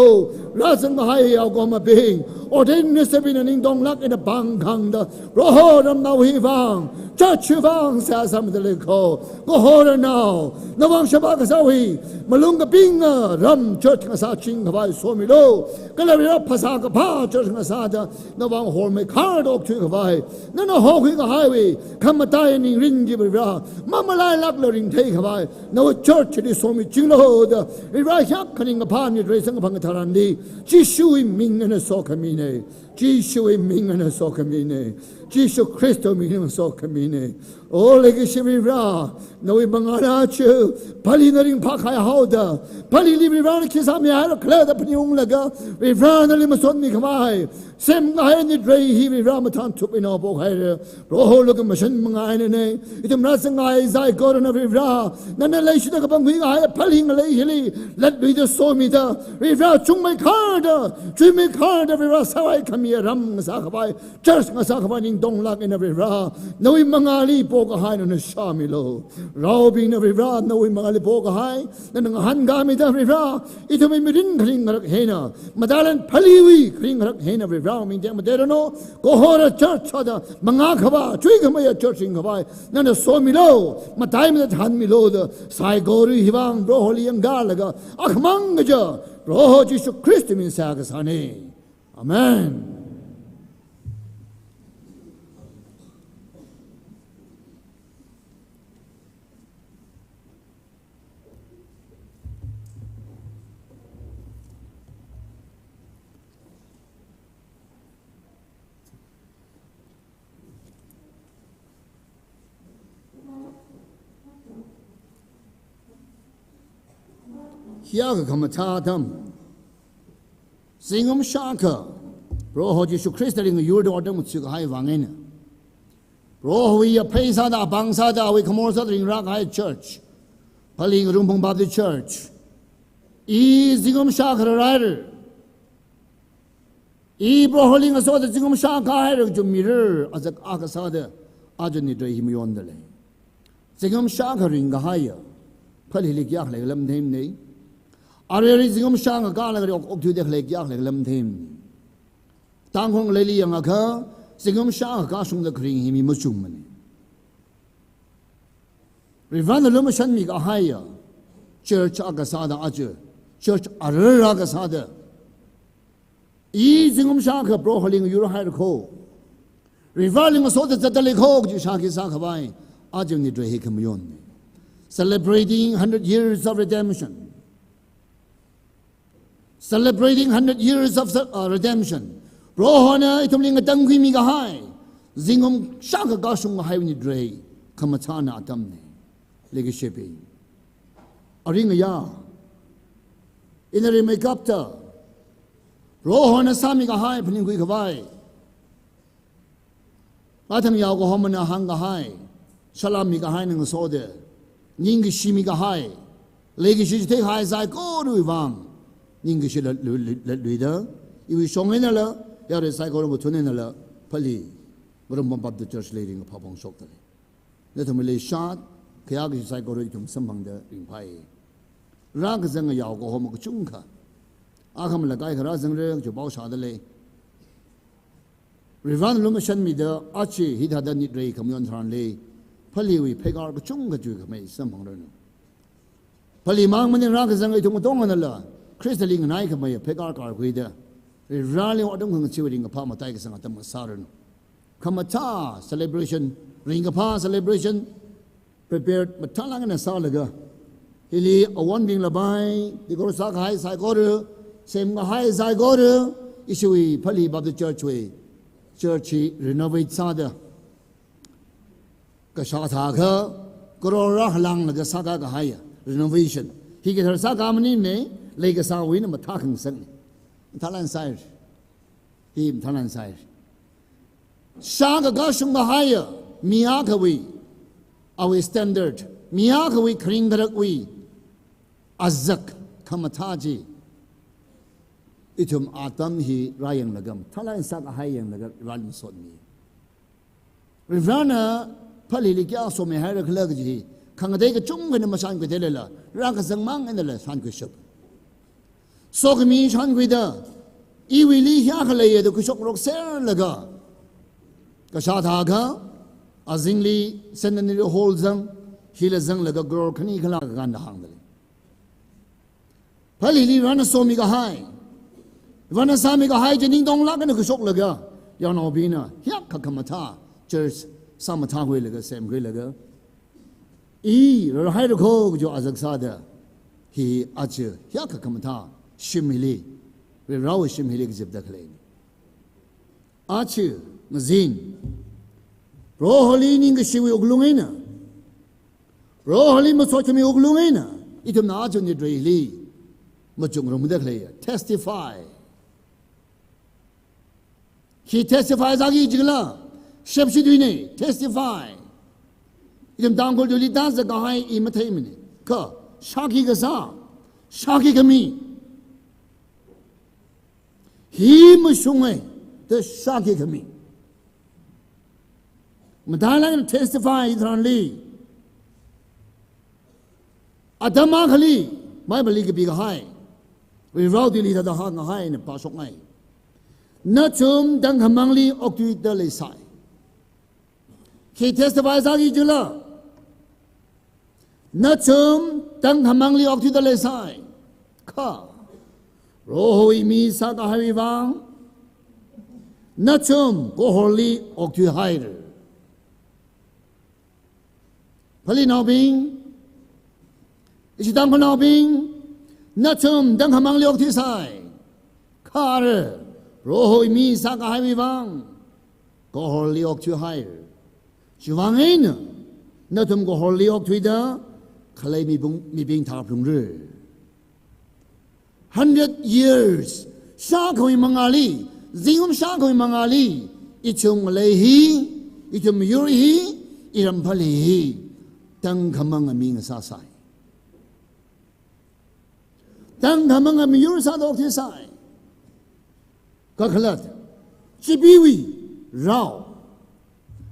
Rāzang kahai yaokahomabing, ordained ministerbingna ning tonglāk eina pāng khangda, Proho ramnao hi vang, church hi vang seihā sāmida leiko. Kahornao, nawui vang sheba kasāwui malung kapinga ram church ngasāchingkhavai somilu. Kala Varivarā phasā kaphā church ngasāda, nawui vang hormeikharda okthuikhavai, nana hokhui kahaiwui khamatai ningrin chi Varivarā mamalailākla ringtheikhavai nawui church chili somichinglu da, Varivarā hiyākha ringkaphā nitrei samkaphang katharanli, Jishuwui ming eina sokhamina. Jishuwui ming eina sokhamina. Jishu Khristawui ming eina sokhamina. O leikashi Varivarā, nawui mangāli aja phalina ringphākahai haoda, phalili Varivarā khi sāmihaira khala da phaningunglaga, Varivarā nali masotmikhavai semkahai nitrei hi Varivarā mathānthup eina pokhaira. Proho lukhamashan manga einana, ithum rāzanghai saikorana Varivarā, nana leishida kapangkhui kahai phali ngalei hili latluida somida, Varivarā chungmeikharda, chuimeikharda Varivarā sāvai khami ram ngasākhavai, church ngasākhavai ning tonglāk eina Varivarā, nawui mangāli pokahai nana shāmilu. Raobingna Varivarā, nawui mangāli pokahai nana ngahānkāmida Varivarā, ithumwui mirin kharing ngarak eina, matailan phaliwui kharing ngarak eina Varivarā ming tekmateiranu. Kahora church sāda mangā khavā, chuikhameiya church ringkhavai nana somilu. Mataimada thanmilu da, saikora hi vang Proholi yangkalaga, akhamang kaja Proho Jishu Khristawui ming seihā kasāna. Amen. Hiyākha khamathā atam, zingkum shākha Proho Jishu Khristali ngayurda otram ngathākahai vang eina, Prohowui aphei sāda, apāng sāda, awui khamor sāda ringrākahai church, Phaling Ngarumphang Baptist Church, i zingkum shākha rāhaira. I Proholi ngasoda zingkum shākha haira kaji mirar azak akha sāda, aja nitrei hi mayonda lei. Zingkum shākha ringkahaiya phalili kayākha leikhala matheimana. Aruirui zingkum shākha kālaga ok, okthuida khalei kayākha leikhala matheimana. Tangkhul ngaleili yangakha, zingkum shākha kāshungda kharing hi mi machungmana. Varivarāna lumashanmi kahaiya church akha sāda aja, church arar akha sāda, i zingkum shākha Proholi ngayurhaira kho, Varivarāli ngasoda zatda lei kho kaji shākhi sākhavai aja nitrei hi khamayonna. Celebrating hundred years of redemption. Celebrating hundred years of, uh, redemption. Prohona ithumli ngatangkhuimi kahai zingkum shākha kāshung kahaiwui nitrei khamathāna atamna. Leikashibing, aring aya, ina rimeikapta Prohona sāmi kahai phaningkhui khavai, athang yaokahomana hāngkahai, salam mikahaina ngasoda, ningkashi mikahai, leikashi chitheikahai saikorawui vang ningkashi latlu-, latluida, iwui shong einala, yarui saikora mathun einala, Phaling Ngarumphang Baptist Church li ringkaphā phongshokda lei. Nathumli leishat, khayākashi saikora ithum samphangda ringphai. Rākazanga yaokahoma kachungkha Akha malakai kharā zangra kaji pao shāda lei. Varivarana lumashanmida aja hithāda nitrei khamayon tharanli, Phaleewui pheikar kachungkha chuikhamei samphangranu. Phalee mang maning rākazang ithum katonganala Khristali nganaikhamei pheikar karkhuida, Varivarali atam khangacheewui ringkaphā mataikasang atam ngasāranu. Khamathā celebration, ringkaphā celebration, prepared mathālāk eina sālaga, hili awonbing labai, decor sākahai saikora, semkahai saikora, ishiwui Phalee Baptist Church wui church hi renovate sāda, kashā thākha, crore rā halānglaga sākakahai renovation. Hi kathar sākā maningmana, leikasāwui eina mathā khangasakna. Mathālāk eina sāi. Hi mathālāk eina sāi. Shākha kashungkahai mi akhawui, awui standard, mi akhawui kharing kharakwui azak khamathā chi, ithum atam hi rāyanglaga, mathālāk eina sākahai yanglaga rāli masotmi. Varivarana Phaleeli kayā somihaira khala kaji hi, khangatei kachungkhana mashankhuithei leilala, rākazang mang einala shankhuishap. Sokhami shankhuida, iwuili hiyākha leiya da khuishokrok serlaga, kashā thākha, azingli Centenary Hall zang, hila zanglaga crore khani khala kakānda hāngda lei. Phaleeli Varena somikahai, Varena sāmikahai chi ningtonglāk eina khuishoklaga, yaonaobingna hiyākha khamathā church sāmathākhuilaga, semkhuilaga, i rarhaira kho kaji azak sāda, hi aja hiyākha khamathā shim hili, Varivarawui shim hili kazipda khaleina. Aja ngazin, Proholi ningkashiwui wuklung eina, Proholi masotkhami wuklung eina, ithumna aja nitreili machuk ngarumda khaleiya, testify. Khi testify sāki jikhala, shepshi tuina, testify. Ithum Tangkhul tuili tāzakahai i matheimana. Kha, shākhi kasā, shākhi khami. Hi mashunga da shākhi khami. Matailāk eina testify tharanli, atam akhali, Bibleli kapikahai, Varivarao tuili hithāda hāngkahai eina pāshokngai. Nathum tangkhamangli okthuida leisai. Khi testify sāki jikhala, nathum tangkhamangli okthuida leisai. Kha, Prohowui mi sākahaiwui vang, nathum kahorli okthuihaira. Phaleenaobing, ishi Tangkhulnaobing, nathum tangkhamangli okthuisai. Kha ara, Prohowui mi sākahaiwui vang, kahorli okthuihaira. Chiwui vang eina, nathum kahorli okthuida, khalei mibing, mibing thāphalungra. Hundred years, shākhawui mangāli, zingkum shākhawui mangāli, ithum ngalei hi, ithum yur hi, iram Phalee hi, tangkhamanga mi ngasāsai. Tangkhamanga miyur sāda okthuisai. Kakhalat, Chipeewui rao.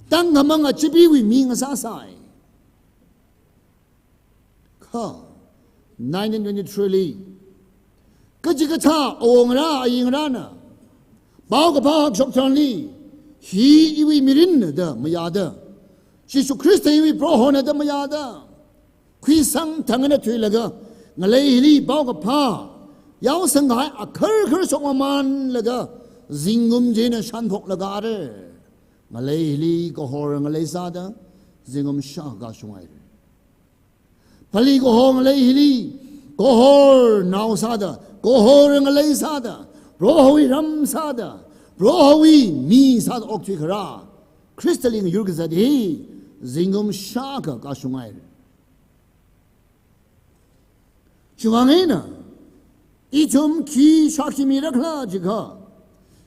Tangkhamanga Chipeewui mi ngasāsai. Kha, nineteen twenty-three li, kachikathā awongarā ayingarāna paokaphā hakshok tharanli, hi iwui mirinna da mayāda, Jishu Khrista iwui Prohona da mayāda, khuisang thang eina thuilaga, ngalei hili paokaphā yaosangkahai akharkhar shokmamānlaga, zingkum china shānphoklaga ara, ngalei hili kahor ngalei sāda, zingkum shākha kashunghaira. Phalee kaho ngalei hili, kahornao sāda, kahor ngalei sāda, Prohowui ram sāda, Prohowui mi sāda okthui kharā, Khristali ngayur kazat hi, zingkum shākha kashunghaira. Chiwui vang eina, ithum khi shākhi mira khala jikha,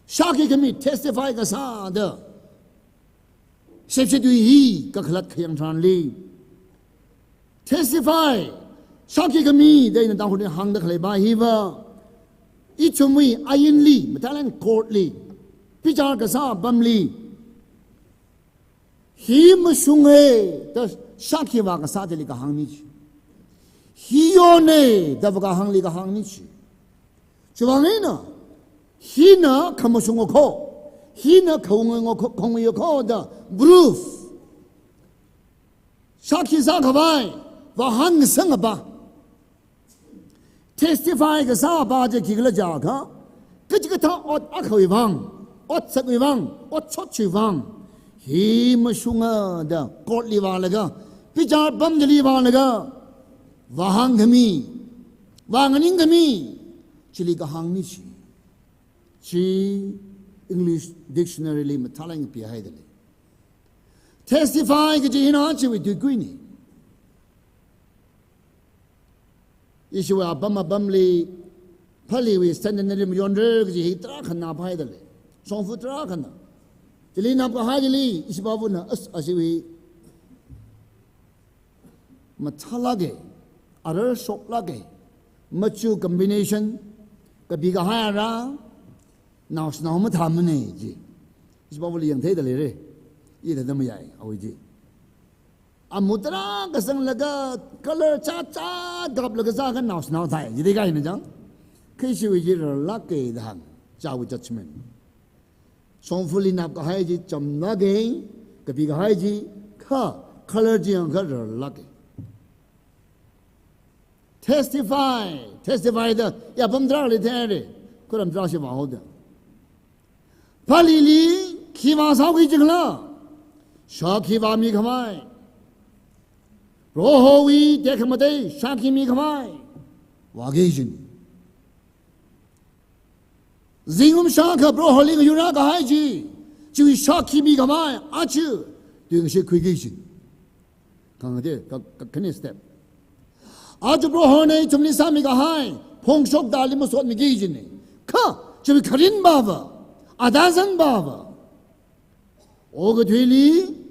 shākhi khami testify kasāda, shepshi tui hi kakhalat khayang tharanli, testify, shākhi khami da ina Tangkhulli hāngda khalei pa hiva, ithumwui ainli, matailāk eina court li, bichar kasā apamli, hi mashunga da shākhi vākasā chili kahāngna chi. Hi yona da vākahāngli kahāngna chi. Chiwuivang eina, hina khamashung akho, hina khaung akho, khaung akho da proof. Shākhi sākhavai, vāhāngsangapa, testify kasāpa chi khikhala jiakha, kachikathā ot akhawui vang, otsakwui vang, otshotchiwui vang, hi mashunga da court li vālaga, bichar pamdali vālaga, vāhāngkhami, vānganingkhami, chili kahāngna chi. Chi English dictionary li mathālāk eina pihaida lei. Testify kaji hina chiwui tuikuina. Ishiwui apam apamli, Phaleewui centenary mayonra kaji hi tarākhanna phaida lei. Shongfa tarākhanna. Chili napkahai chili, ishi pāvana, as, ashiwui mathālāka, arar shoklāka, machu combination, kapi kahai ara, naoshinao mathāmana ji. Ishi pāvali yangtheida leira. Ithāda mayai, awui ji. Amu tarākha sanglaga, color chāchā kaplaga sākha naoshinao thai, jida kahaina chang. Kha ishiwui ji rarlāka da hāng, chiwui judgment. Shongfali napkahai chi chamlāka, kapi kahai chi kha color chi yangkha rarlāka. Testify, testify da, ya apam tarāli theira, khuram tarāshi vāhaoda. Phaleeli khi vāsāki jikhala, shākhi vāmikhavai, Prohowui tekhamatei shākhi mikhavai, vāki jina. Zingkum shākha Proholi ngayurrākahai chi, chiwui shākhi mikhavai, aja, tuingashit khuiki jina. Khangatei, ka, ka, khani step. Aja Prohona ithumli sāmikahai, phongshok dali masotmiki jina. Kha, chiwui kharinpava, atazanpava, okathuili,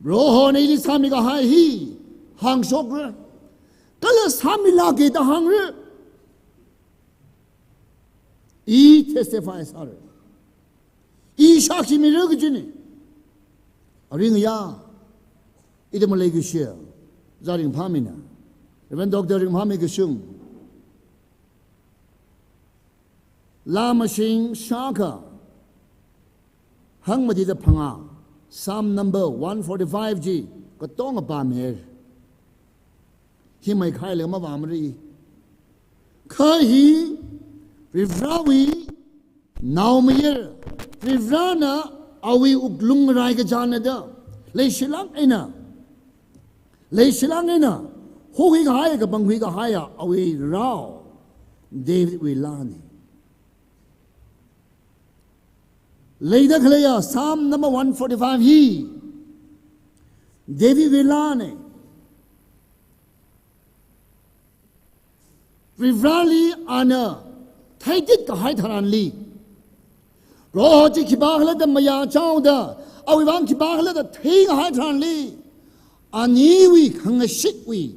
Prohona ili sāmikahai hi, hāngshokra. Kala sāmilāka da hāngra. I testify sāra. I shākhi mira kajina. Aringaya, ithum maleikashiya, Ojā Ringphāmina, Reverend Doctor Ringphāmi kashung, Laa Mashing shākha hangmatida phangā, Psalm number one forty-five chi katonga pāmira. Hi maikhailaga mavāmara. Kha hi Varivarāwui naomayara, Varivarāna awui wuklung raikachāna da, leishilāk eina, leishilāk eina hokhui kahai, kapangkhui kahaiya awui rao, Davidwui laana. Leida khaleiya Psalm number one forty-five hi Davidwui laana. Varivarāli ana theitit kahai tharanli, Proho chi khipākhala da mayāchaoda, awui vang khipākhala da theikahai tharanli, aniwui khangashitwui,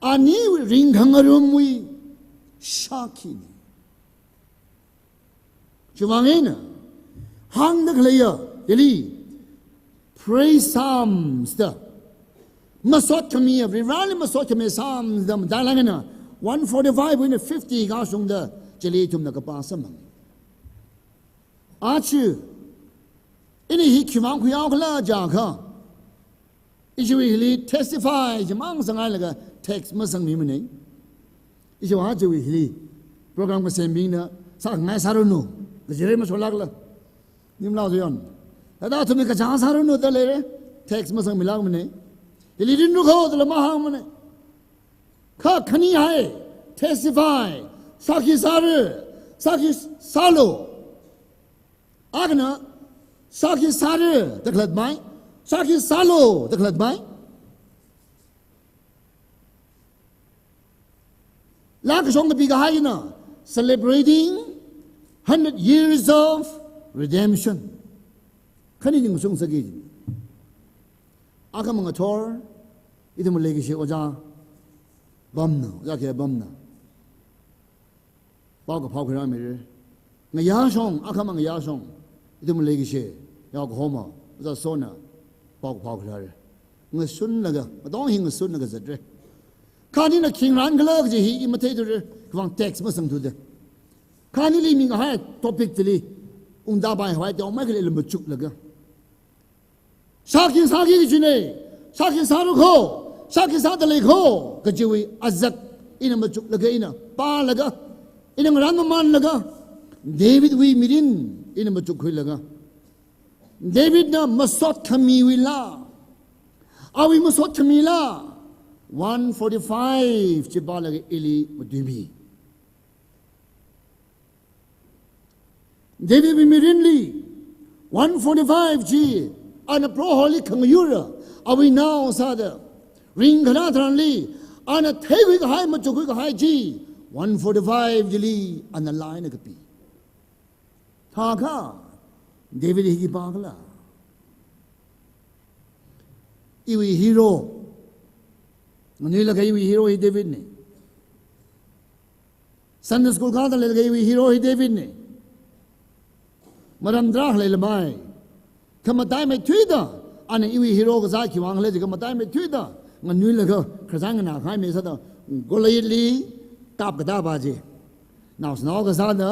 aniwui ringkhangarumwui shākhina. Chiwuivang eina, hāngda khaleiya, hili, praise psalms da, masotkhamiya, Varivarāli masotkhami psalms da, matailāk eina, one forty-five wui eina fifty kashungda, chili ithumna kapā samphanga. Aja, ina hi khivang khuihaokhala jiakha, ishiwui hili testify chimang zanghailaga text masangmimana. Ishiwui ajawui hili program kasembingna, sāngai sāranu, kajira masholākla, nimlau zayon. Thāda athumna kachāng sāranu da leira, text masangmilākmana. Hili rinru kho dala mahāngmana. Kha khanihai, testify, sākhi sāra, sākhi sālu. Akhana, sākhi sāra da khalatta mai, sākhi sālu da khalatta mai. Laa kashong kapi kahaina, celebrating hundred years of redemption. Khani ningshung sāki. Akhama ngathor, ithum maleikashi ojā pamna, ojā khe pamna pao kaphao khuirāmira. Ngayāshong, akhama ngayāshong, ithum maleikashi, yao kahoma, ojā Sona pao kaphao khuirāra. Ngasunlaga, matong hi ngasunlaga zatra. Kha anina khingrānkhala kaji hi i matheithura, khivang text masangthuda. Kha anili mingahai topic chili ungda bai hwai teo mai khalei lamba chuklaga, shākhi sāki kajina, shākhi sāra kho, shākhi sāda lei kho kajiwui azak ina machuklaga, ina pālaga, ina ngarān mamanlaga, Davidwui mirin ina machukkhuilaga, Davidna masot khamiwui laa, awui masot khami laa one forty-five chi pālaga ili matuimi. Davidwui mirinli one forty-five chi ana Proholi khangayura awui nao sāda ringkhanā tharanli ana theikhui kahai, machukkhui kahai chi one forty-five chili ana laa eina kapi. Thākha David hi khipākhala? Iwui hero. Nganuilakha iwui hero hi Davidna. Sunday school kāda leilakha iwui hero hi Davidna. Maram tarākha leilamai. Kha mataimeithuida ana iwui hero kazā khiwuivang khala jiakha, mataimeithuida nganuilakha khararchan nganākahai mi sāda Goliathli kapkatā pa chi, naoshinao kasāna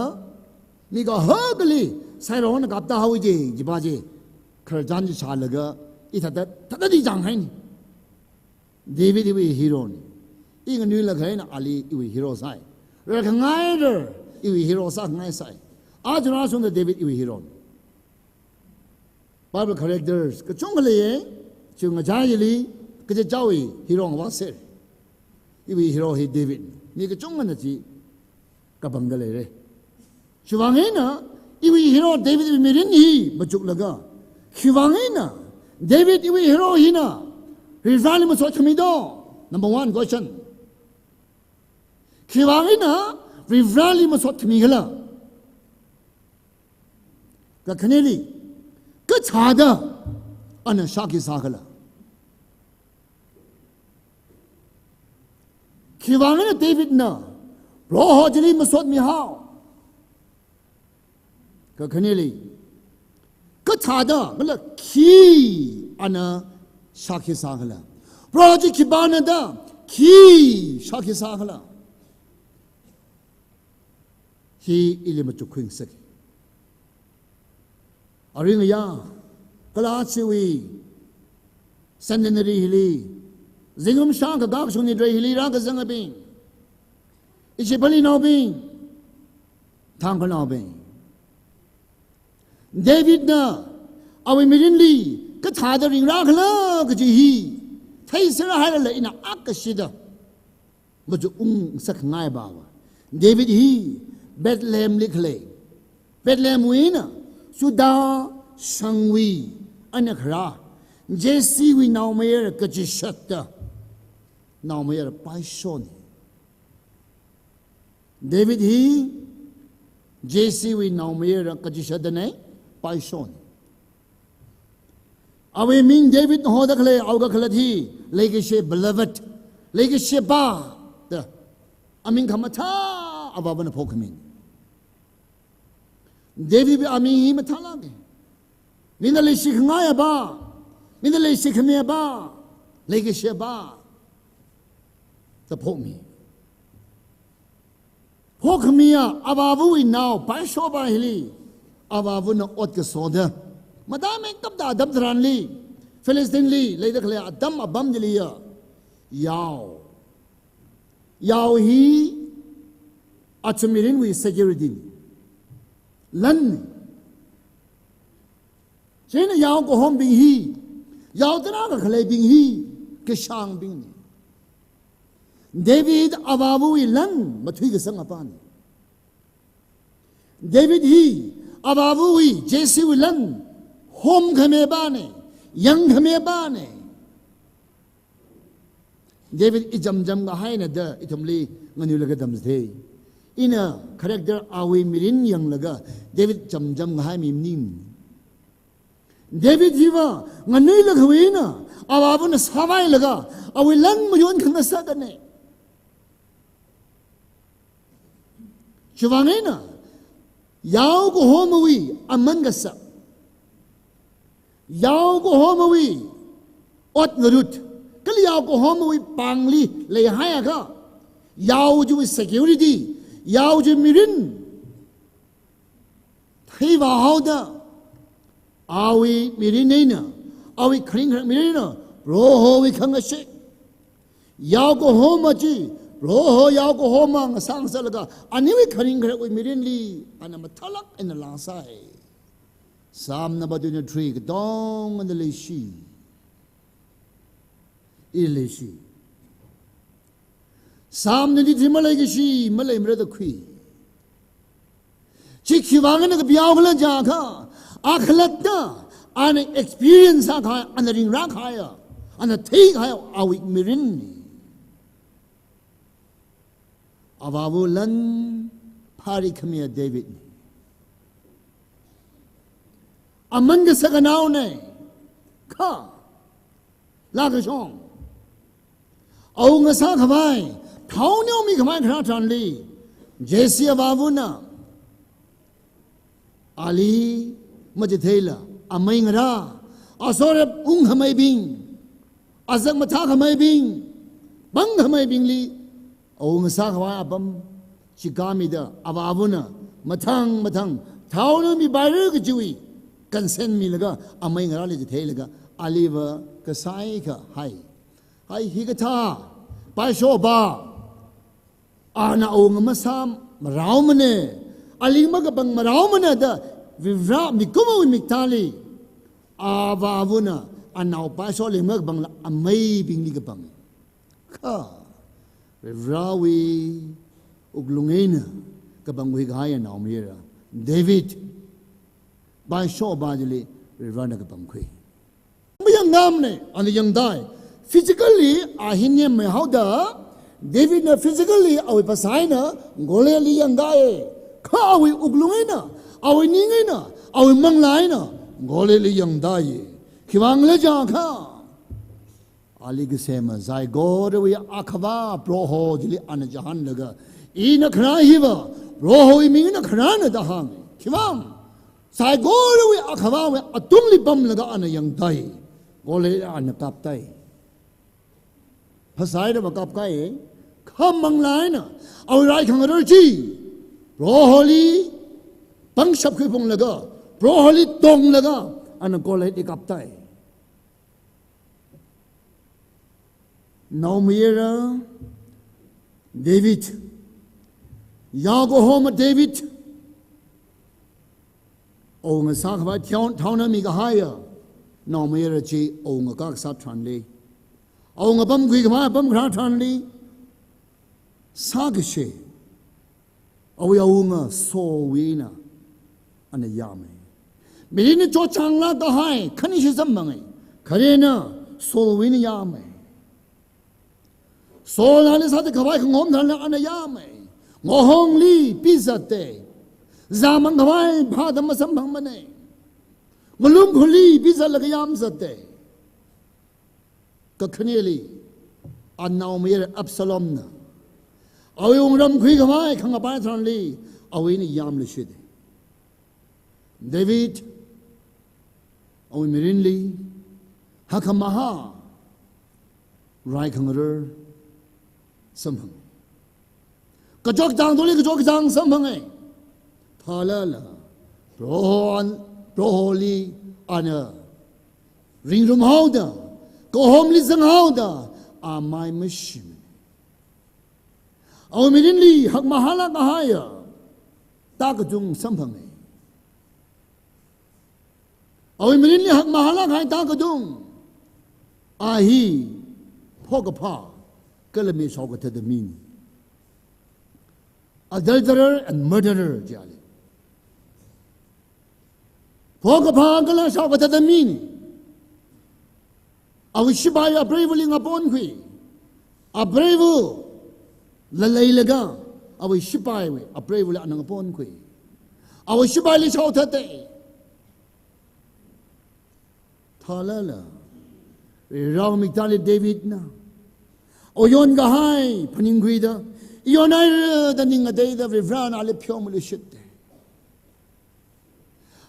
mi kahakali sairongna kaptā haowa chi, chi pa chi khararchan chi shālaga, i thāda, thādadi chānghaina. David iwui herona. I nganuilakha eina ali iwui hero sāi. Rarkhangaira iwui hero sāngaisai. Aja rāshungda David iwui herona. Bible characters kachungkha leiya, chi ngachaili kachichāwui hero ngavā ser. Iwui hero hi David. Mi kachungkhana chi kapangda leira. Chiwuivang eina iwui hero Davidwui mirin hi machuklaga, khiwuivang eina David iwui hero hina Varivarāli masot khami do? Number one question. Khiwuivang eina Varivarāli masot khamikhala? Kakhaneli, kathāda ana shākhi sākhala? Khiwuivang eina Davidna Proho chili masot mihao? Kakhaneli, kathāda kala khi ana shākhi sākhala? Proho chi khipāna da khi shākhi sākhala? Hi ili machukkhuingasaka. Aring aya, kala chiwui centenary hili, zingkum shākha kakashung ni tharei hili rākazangabing, ishi Palinaobing, Tangkhulnaobing, Davidna awui mirinli kathāda ringrākhala kaji hi theiserhailala ina akashida machuk-ungsakngai pa va. David hi Bethlehemli khalei, Bethlehemwui eina Judah shangwui ainakharā, Jessewui naomayara kachishatda naomayara paishona. David hi Jessewui naomayara kachishatdana, paishona. Awui ming David hoda khalei awui kakhalat hi leikashi beloved, leikashi pa da aming khamathā avāvana phokkhami. Davidwui aming hi mathālāka. Mina leishikhangai pa, mina leishikhami pa, leikashi pa da phokmi. Phokkhamiya avāvawui nao paisho pa hili, avāvana ot kasoda, mataimeikapta atam tharanli, Philistine li leida khalei atam apam chiliya yao. Yao hi athum mirinwui security na, lanna. Chieina yao kahombing hi, yao tarākha khaleibing hi kashāngbingna. David avāvawui lan mathuikasang apana. David hi avāvawui, Jessewui lan homkhami pana, yangkhami pana. David ichamcham kahaina da ithumli nganuilaga tamchithei. Ina character awui mirin yanglaga David chamcham kahai mi maning. David hiva nganuilakhawui eina avāvana sāvailaga awui lan mayonkhangasakana. Chiwuivang eina yao kahomawui aman kasak, yao kahomawui ot ngarut, kala yao kahomawui pāngli leihaiakha, yao chiwui security, yao chiwui mirin Khaivā haoda, awui mirin eina, awui kharing kharak mirin eina, Prohowui khangashit. Yao kahoma chi, Proho yao kahoma ngasā ngasālaga, aniwui kharing kharakwui mirinli, ana mathālāk eina lāngsai. Psalm number twenty-three, katongana leishi. I leishi. Psalm twenty-three maleikashi, maleimara da khui. Chi khiwuivang eina kapihaokhala jiakha, a khalatta, ana experience sākahai, ana ringrākahaiya, ana theikahaiya, awui mirinna. Avāva lan phāri khamiya Davidna. Aman kasakanaona. Kha. Lākashong. Awunga sākhavai, thao neomikhavai kharā tharanli, Jesse avāvana, ali machitheila, amei ngarā, asorep ungkhameibing, azak mathākhameibing, pangkhameibingli, awunga sākhavai apam, chikāmida, avāvana, mathang mathang, thao neomipaira kajiwui consent milaga, amei ngarāli chitheilaga, aliva kasai kahai. Hai hikathā, paishopa, ana awunga masāmaraomana, aling makapang maraomana da, Varivara mikumowui miktāli, avāvana, anao paisho ling makapangla ameibingli kapang. Kha, Varivarawui wuklung eina kapangkhui kahaiya naomayara David, paishopa chili Varivarana kapangkhui. Mayangngamana, ana yangdai. Physically, a hi nemhaihaoda, Davidna physically, awui phasā eina, Goliathli yangdai. Kha awui wuklung eina, awui ning eina, awui manglā eina, Goliathli yangdai. Khiwuivangla jiakha, ali kasema saikorali akhava Proho chili ana chihānlaga, ina kharā hiva, Prohowui mingna kharāna da hānga. Khiwuivang, saikorali akhavawui atungli pamlaga ana yangdai. Goliath ana kaptai. Phasā eina makapkai, kha manglā eina, awui rai khangarur chi, Proholi pangshap khuiphunglaga, Proholi tonglaga, ana Goliathli kaptai. Naomayara David, yao kahoma David, awunga sākhavai thao, thao neomikahaiya naomayara chi awunga kasā tharanli, awunga pamkhui khavai apam kharā tharanli, sākashi, awui awunga Saulwui eina ana yāmei. Mirinna chotchānglāk kahai khanishi samphanga. Kharena Saulwui eina yāmei. Saulna ali sāda khavai khangahom tharanla ana yāmei. Ngahongli pizatta. Zāmang khavai phāda masamphangmana. Ngalung khuli pizatlaga yāmzatta. Kakhaneli, anaomayara Absalomna, awui wungram khuikhavai khangapai tharanli, awui eina yāmluishita. David, awui mirinli, hakkhamahā rai khangarur samphanga. Kachot kachāng tungli kachot kachāng samphanga. Thālala, Prohon, Proholi ana ringrumhaoda, kahomli zanghaoda, a mai mashimana. Awui mirinli hakmahālāk kahaiya tākatung samphanga. Awui mirinli hakmahālāk kahai tākatung. A hi phokaphā kala mi shaokathatda mina. Adulterer and murderer jiali. Phokaphā kala shaokathatda mina. Awui shipai apreivali ngaponkhui. Apreiva laleilaga, awui shipaiwui apreivali ana ngaponkhui. Awui shipaili shaothatta. Thālala, Varivarawui miktāli Davidna, oyon kahai phaningkhuida, iyonhaira da ning ngateida Varivarana ali pheomiluishitta.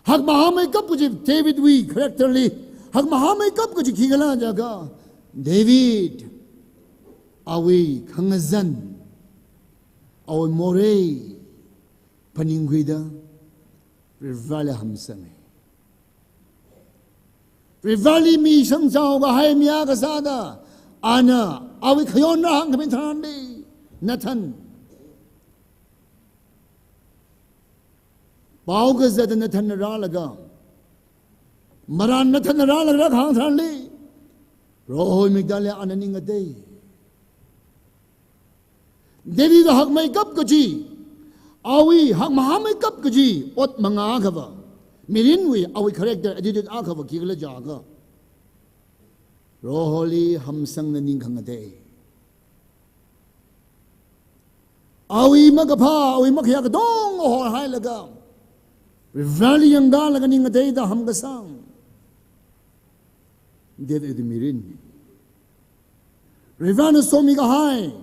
Hakmahāmeikap kaji Davidwui character li, hakmahāmeikap kaji khikhala jiakha, David, awui khangazan, awui morei phaningkhuida, Vareli hamsanga. Vareli mi shangchao kahai mi akha sāda, ana awui khayon rāhāngkhami tharanli, Nathan. Pao kazata Nathanna rālaga, marān Nathanna rālaga rākahāng tharanli, Prohowui miktāli ana ning ngatei. David hakmeikap kaji, awui hakmahāmeikap kaji ot mangā akhava, mirinwui awui character, attitude akhava khikhala jiakha, Proholi hamsangda ning khangatei. Awui makaphā, awui makhayā katonga horhailaga, Vareli yangkalaga ning ngateida hamkasang David mirin. Varena somi kahai,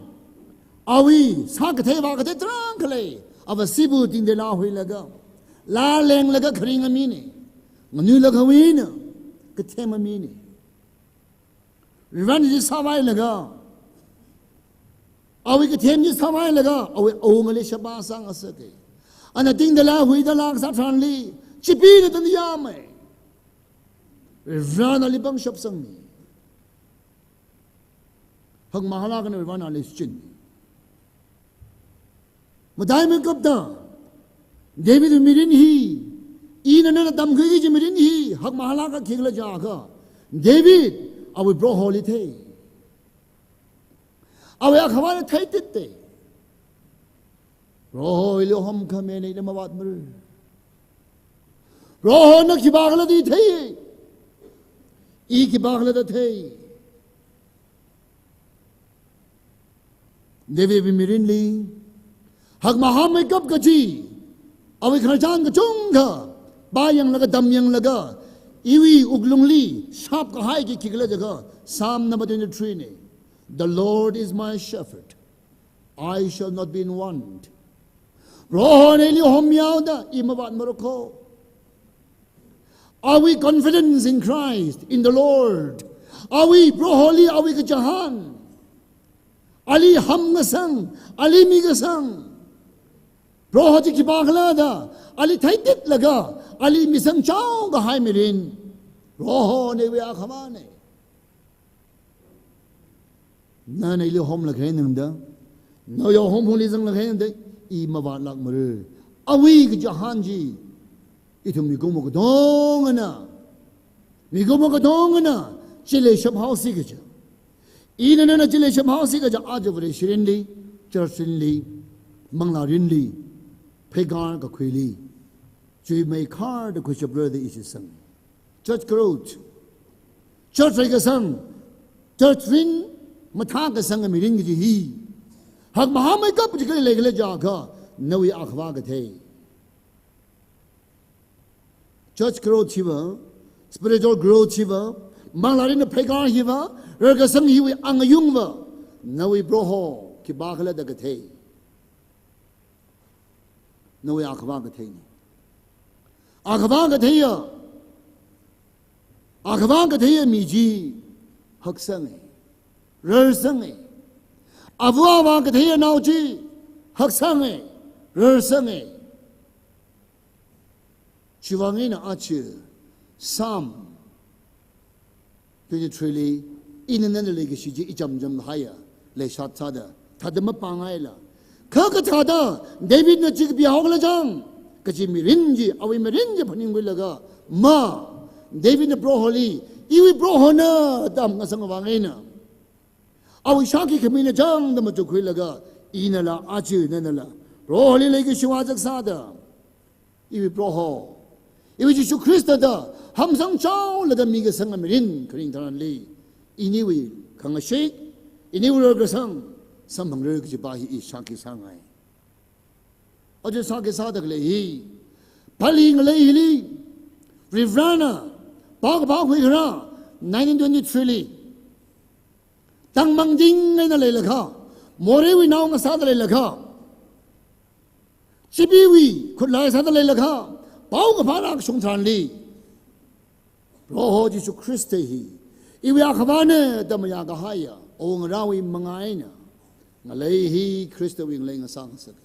awui sākathei vākathei tarākha lei, ava sibu tingdela huilaga, lālenglaga kharinga mina, nganuilakha wina kathema mina. Varena chi sāvailaga, awui kathem chi sāvailaga, awui awungali sheba sāngasaka. Ana tingdala huidala kasā tharanli, chipina tanyamai. Varena ali pangshapsangmi. Hakmahālāk eina Varena ali shichinmi. Mataimeikapta, Davidwui mirin hi, ina nana tamkhuiki kaji mirin hi hakmahālāka khikhala jiakha, David awui Proholi thei. Awui Akhavāli theititei. Proho ili homkhami, ina mavātmara. Prohona khipākhala da thei. I khipākhala da thei. Davidwui mirinli, hakmahāmeikap kaji, awui khararchan kachungkha pāyanglaga, tamyanglaga, iwui wuklungli shapkahai khi khikhala jiakha, Psalm number twenty-three na. "The Lord is my shepherd. I shall not be in want." Prohona ili hommihaoda, i mavātmara kho. Awui confidence in Christ, in the Lord. Awui Proholi awui kachihān. Ali hamngasang, ali mikasang. Proho chi khipākhala da, ali theititlaga, ali misangchao kahai mirin. Prohona iwui Akhavāna. Nana ili homlakha eina tangda, nawui homphungli zanglakha eina tangda, i mavātlākmara. Awui kachihān chi, ithum mikumo katongana, mikumo katongana chili shaphaosi kaja. Ina nana chili shaphaosi kaja, aja Vareshi mirinli, church mirinli, manglā mirinli, pheikar kakhuili, chuimeikharda khuishapra da ishi sang. Church growth, church reikasang, church mirin mathākasang mirin kaji hi, hakmahāmeikap kaji kali leikhala jiakha, nawui Akhavā kathei. Church growth hiva, spiritual growth hiva, manglā mirinna pheikar hiva, reikasang hiwui angayungva, nawui Proho khipākhala da kathei. Nawui Akhavā katheina. Akhavā katheiya, Akhavā katheiya mi chi haksanga, rarsanga. Ava avā katheiya nao chi haksanga, rarsanga. Chiwui vang eina aja Psalm twenty-three li, ina nana leikashi chi ichamcham haiya, leishat sāda, thāda mapāngaila. Kha kathāda Davidna chi kapihaokhala chang kaji mirin chi, awui mirin chi phaningkhuilaga, ma, Davidna Proholi, iwui Prohona da hamngasang vang eina, awui shākhi khamina chang da machukkhuilaga, inala, aja nanala Proholi leikashiwui zak sāda, iwui Proho, iwui Jishu Khrista da hamsangchaolaga mikasang mirin kharing tharanli, iniwui khangashik, iniwui rarkasang samphangra kajipa hi i shākhi sāngai. Aja shākhi sāda khalei hi, pali ngalei hili, Varena, pao kaphā khuikharā, nineteen twenty-three li, tangmangting eina leilakha, moreiwui naongasāda leilakha, chipeewui khutlai sāda leilakha, pao kaphā rākashung tharanli, Proho Jishu Khrista hi, iwui Akhavāna da mayākahaiya, awungarāwui manga eina, ngalei hi Khristawui ngalei ngasā ngasaka.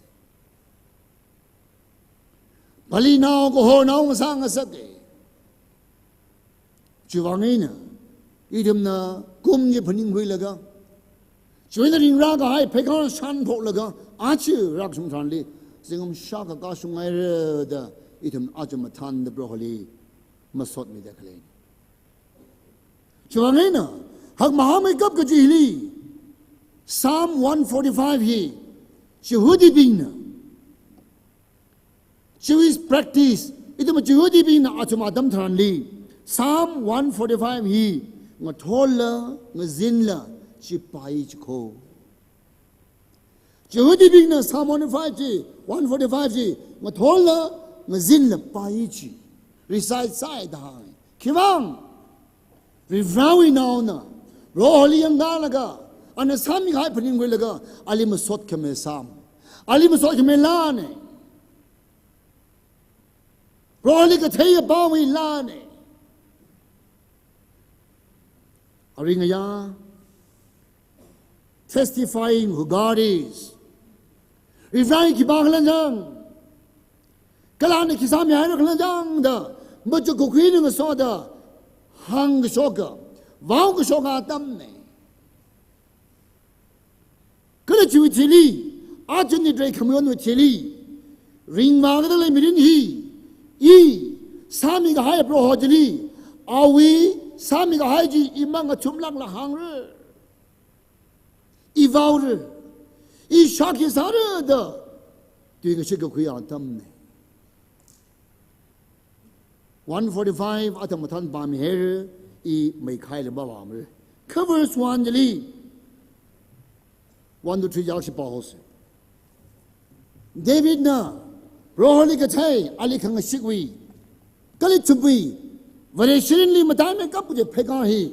Phaninao kahornao ngasā ngasaka. Chiwui vang eina, ithumna kum chi phaningkhuilaga, chiwui eina ringrākahai pheikar shānpholaga, aja rākashung tharanli, zingkum shākha kashung haira da, ithum aja mathānda Proholi masotmida khalei. Chiwui vang eina, hakmahāmeikap kaji hili, Psalm one forty-five hi, Jihudibingna, Jewish practice, ithum Jihudibingna athum atam tharanli, Psalm one forty-five hi, ngathorla, ngazinla, chi pāi jikho. Jihudibingna Psalm one forty-five chi, one forty-five chi, ngathorla, ngazinla pāi ji. Recite sāi da hānga. Khiwuivang, Varivarāwui naona, Proholi yangkalaga, ana sāmikahai phaningkhuilaga, ali masotkhami Psalm. Ali masotkhami laana. Proholi kathei apāwui laana. Aring aya, testifying who God is. Varivarā hi khipākhala jang, kala ana khi sāmihaira khala jang da, machuk kakhuina ngasoda, hāngkashoka, vaokashoka atamna. Kala chiwui thili, aja ithum trei khamayonwui thili, ringvākadalei mirin hi, i sāmikahai Proho chili, awui sāmikahai chi imang athumlākla hāngra. I vaora, i shākhi sāra da, tuingashit kakhui atamna. One forty-five atam mathān pāmihaira, i meikhailaga pāmara. Kha verse one chili, one to three jal shi pāhosa. Davidna, Proholi kathei, ali khangashikwui, kala ithumwui, Vare shirinli mataimeikap kaji pheikar hi,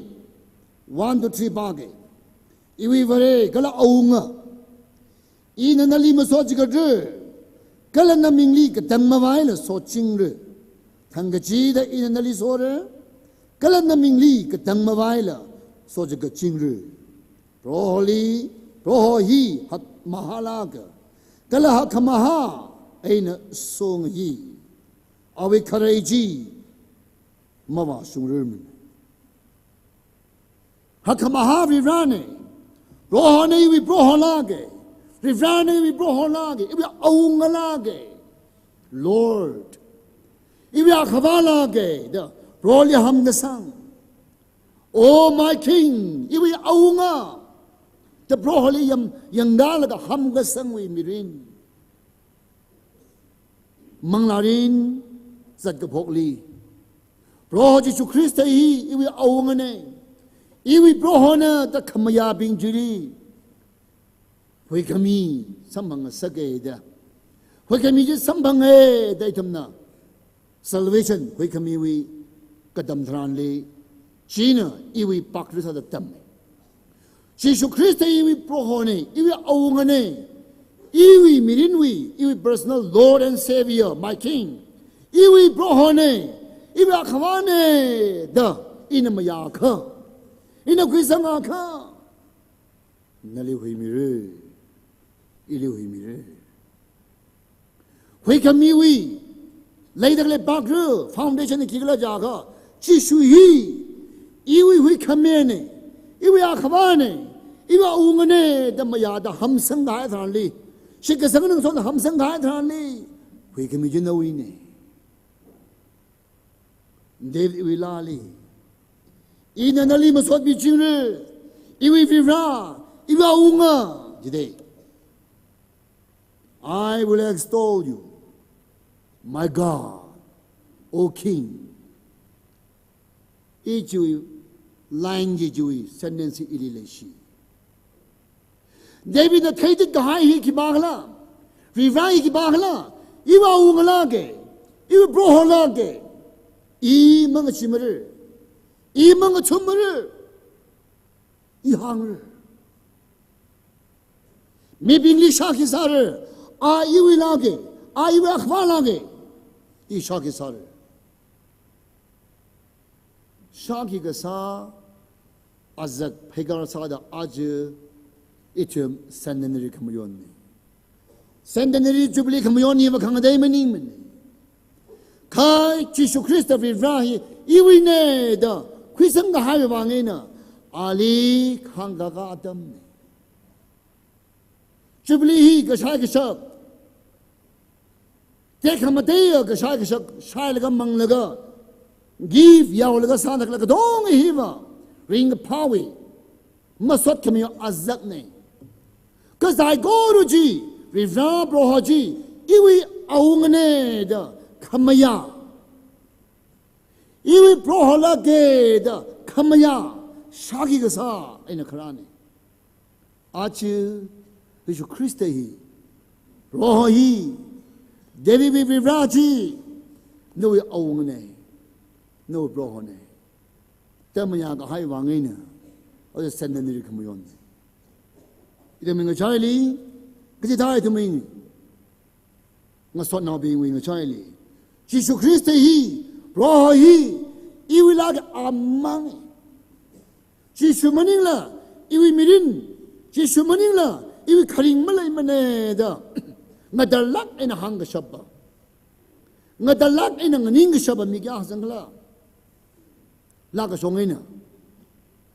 one to three pāga. Iwui Vare kala awunga, ina nali masot chikatra, kala namingli katang mavaila sotchingra. Thangkachida ina nali sora, kala namingli katang mavaila sot chikachingra. Proholi, Proho hi hakmahālāka, kala hakkhamahā eina songayi. Awui kharei chi mavāshungrarmana. Hakkhamahā Varivarāna, Prohona iwui Proholāka, Varivarāna iwui Proholāka, iwui awungalāka, Lord, iwui akhavālāka da, Proholi hamkasang. Oh my King, iwui awunga da Proholi yam, yangkalaga hamkasangwui mirin. Manglārin zatkaphokli, Proho Jishu Khrista hi iwui awungana, iwui Prohona da khamayābing chili, huikhami samphangngasaka da. Huikhami chi samphanga da ithumna salvation, huikhamiwui katam tharanli, china iwui pakri sāda tam. Jishu Khrista iwui Prohona, iwui awungana, iwui mirinwui, iwui personal Lord and Savior, my King, iwui Prohona, iwui akhavāna da ina mayākha, ina khuisangakha, nali huimira, ili huimira. Huikhamiwui leida khalei pakri, foundation hi khikhala jiakha, Jishu hi iwui huikhamina, iwui akhavāna, iwui awungana da mayāda hamsangkahai tharanli, shitkasang ngasoda hamsangkahai tharanli, huikhami chi nawuina. Davidwui laali, ina nali masotmichingra, iwui Varivarā, iwui awunga, jida. I will extol you, my God, O King. Ichiwui line chi, chiwui sentence ili leishi. Davidna theitikkahai hi khipākhala, Varivarā hi khipākhala, iwui awungalāka, iwui Proholāka, i mangachimara, i mangachummara, i hāngra. Mibingli shākhi sāra, a iwuilāka, a iwui akhavālāka, i shākhi sāra. Shākhi kasā, azak pheikar sāda aja ithum centenary khamayonna. Centenary jubilee khamayonhiva khangatei maningmana. Hai Jishu Khrista Varivara hi iwuina da khuisangkahai vang eina ali khangkaka atamna. Jubilee hi kashai kashak, tekhamateiya kashai kashak shailaga manglaga, gift yaolaga sāda khalei katonga hiva ringkaphāwui masot khamiya azakna. Kha saikora chi Varivara Proho chi iwui awungana da khamayā, iwui Proho lāka da khamayā shākhi kasā eina kharāna. Aja Jishu Khrista hi, Proho hi, Davidwui Varivara chi, nawui awungana, nawui Prohona da mayākahai vang eina, aja centenary khamayonna. Ithumwui ngachaili, kachithā ithumwui ngasotnaobingwui ngachaili, Jishu Khrista hi, Proho hi, iwui lāka amang. Jishu maningla iwui mirin, Jishu maningla iwui kharing maleimana da ngathalāk eina hāngkashapa, ngathalāk eina nganingkashapa mi kayākha zangkhala? Lākashong eina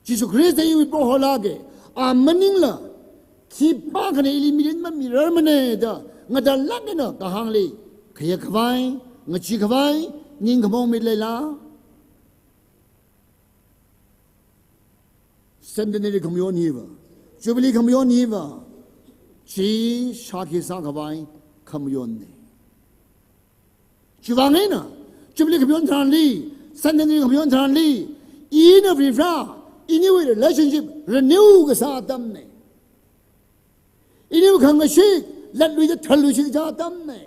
Jishu Khrista iwui Proho lāka, a maningla khipākhana ili mirin mamirarmana da ngathalāk eina kahāngli khayākhavai, ngacheekhavai ningkhamaong mi leila? Centenary khamayon hiva, Jubilee khamayon hiva, chi shākhi sākhavai khamayonna. Chiwui vang eina, Jubilee khamayon tharanli, Centenary khamayon tharanli, ina Varivara, iniwui relationship renew kasā atamna. Iniwui khangashik latluida thalluishit kasā atamna.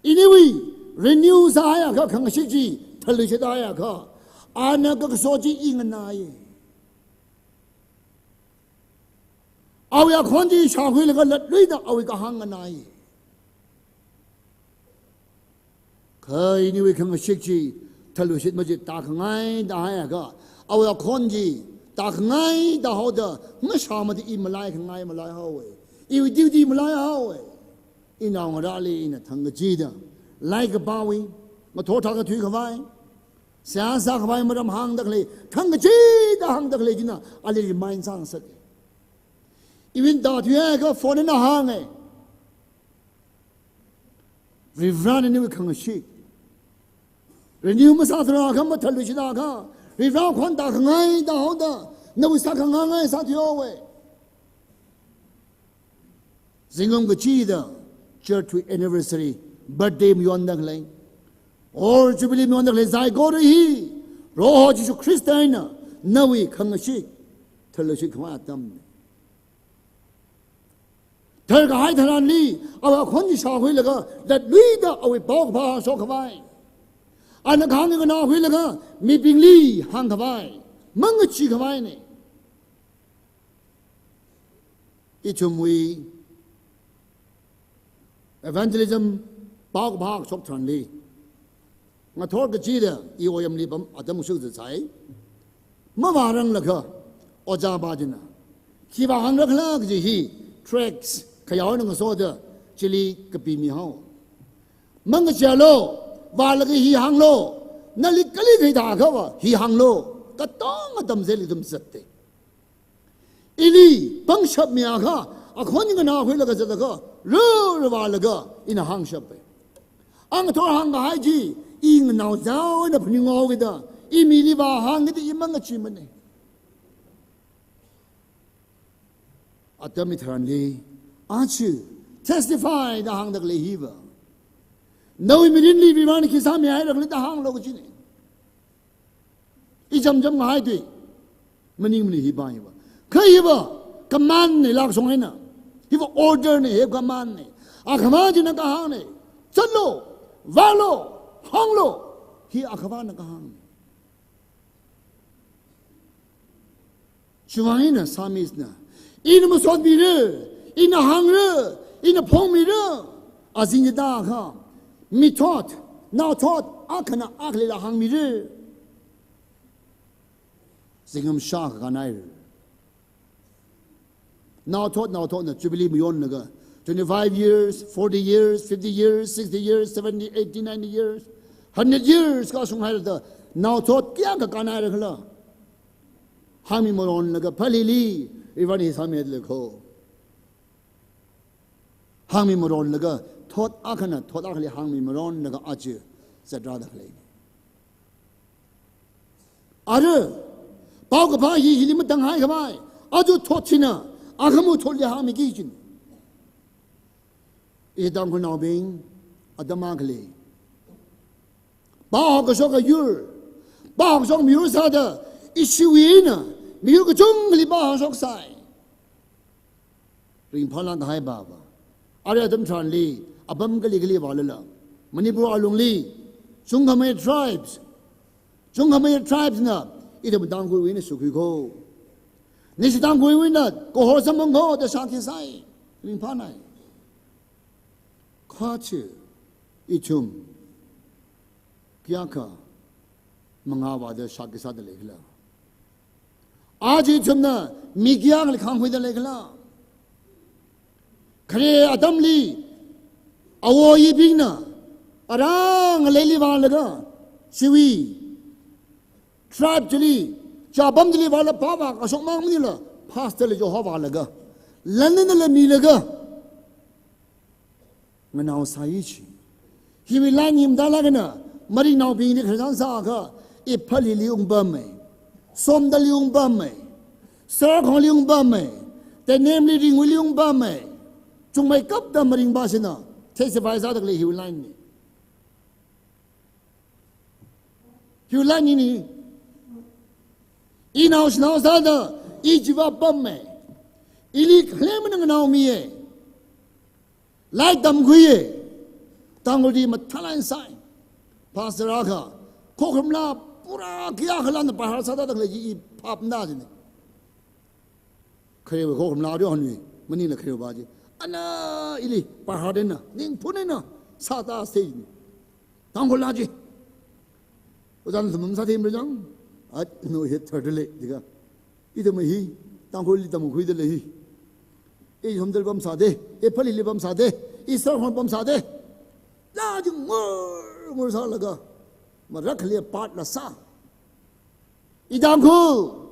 Iniwui renew sāhaiakha, khangashik chi thalluishit haiakha, ana kakaso chi i nganāya. Awui akhon chi shākhuilaga latluida awui kahāng nganāya. Kha iniwui khangashik chi thalluishit machit tākhangaida haiakha, awui akhon chi tākhangaida haoda mashāmada i malaikhangai malaihaowa. Iwui duty malaihaowa. Inaongarāli ina thangkachida, lairik kapāwui, ngathor thākathuikhavai, seihā sākhavai maram hāngda khalei, thangkachida hāngda khalei china ali remind sāngasaka. Even tāthuihaiakha phone eina hānga. Varivara naniwui khangashik renew masātharakha, mathalluishitakha, Varivara khon tākhangaida haoda nawui sākhangangai sāthuihaowa. Zingkum kachida church wui anniversary, birthday mayonda khalei, or jubilee mayonda khalei saikora hi, Proho Jishu Khrista eina nawui khangashik thalluishit khavai atamna. Tharkahai tharanli, awui akhon chi shākhuilaga, latluida awui paokaphā shok khavai, ana kahāng chi nganākhuilaga mibingli hāngkhavai, mangachee khavaina. Ithumwui evangelism paokaphā shok tharanli, ngathor kachida i oyamli pam atam shuk zatsai. Mavāranglakha, ojāpa china, khiva hāngra khala kaji hi tracts khayao eina ngasoda chili kapimihao. Mangacheealu, vālaga hi hānglu, nali kali kathāda akhava hi hānglu, katonga tamzeli ithum zatta. Ili pangshap miakha, akhon nganākhuilaga zatakha, rara vālaga ina hāngshapa. Ngathor hāngkahai chi, i nganaozaona phaninghaokida, i mili vāhāngkida i mangacheemana. Atam hitharanli, aja testify da hāngda khalei hiva, nawui mirinli Varivarana khi sāmihaira khala da hānglu kajina. I chamcham ngahai tui maningmana hipa hiva. Kha hiva command na, lākashong eina. Hiva order na, hiva command na. Akhava china kahāngna. Zatlu, vālu, hānglu. Hi akhavana kahāngna. Chiwui vang eina psalmist na, ina masotmira, ina hāngra, ina phongmira, azing chitākha, mithot, naothot akhana akhalila hāngmira. Zingkum shākha khangaira. Naothot, naothotna jubilee mayonlaga, Twenty-five years, forty years, fifty years, sixty years, seventy, eighty, ninety years, hundred years kashung hairada, naothot kayākha kānhaira khala? Hāngmi maronlaga phalili, Varena hi sāmida leikho. Hāngmi maronlaga, thot akhana thot akhali hāngmi maronlaga aja zatrāda khalei. Ara, paokaphā hi hili matānghai khavai, aja thot china, akhamu thotli hāngmiki kajina. I Tangkhulnaobing, atam akhali pahao kashoka yur, pahao kashok miyur sāda, ishiwuina miyur kachungkhali pahao shoksai. Ringphālāk kahai baba. Ara atam tharanli, apam kali kali vālala, Manipur alungli chungkhamei tribes, chungkhamei tribes na ithum Tangkhulwui eina sukhui kho, nashi Tangkhulwui eina kahor samphang kho da shākhi sai. Ringphānai. Kha chi, ithum kayākha mangā vāda shākhi sāda lei khala? Aja ithumna mi kayākhali khāngkhuida lei khala? Khare atamli, awo ayibingna, arā ngaleili vālaga, chiwui tribe chili, chapam chili vāla pava kashok mang maningla, pastor li joho vālaga, lan eina la milaga, nganaosai chi. Hiwui lan hi matālāk eina, maringnaobingli khare chānsākha, i phalili ungpammei, Somdalli ungpammei, Sarakhongli ungpammei, Tenemli, Ringwuili ungpammei, chungmeikapta maringpā shina, testify sāda khalei hiwui lan hi. Hiwui lan hi ni. Inao shanao sāda, i chiva pammei. Ili khalei maninganaomiya. Lairik tamkhuiya. Tangkhulli mathālāk eina sai. Pastor akha, Khokharum la pura kayākha lāna pahar sāda khalei chi i phapna jina. Kharewui Khokharum la ri hanwi, maningla kharewui va chi. Ana ili pahar eina, ningphun eina, sāda stage ni. Tangkhul la chi. Ojāna sāmam sāthei mrajang. At no hi third le, jiakha. Ithum hi, Tangkhulli tamkhuida lei hi. I Somdal pamsāda, i phalili pamsāda, i Sarakhong pamsāda. La chi ngur, ngur sālaga. Marakhali part la sā. I Tangkhul.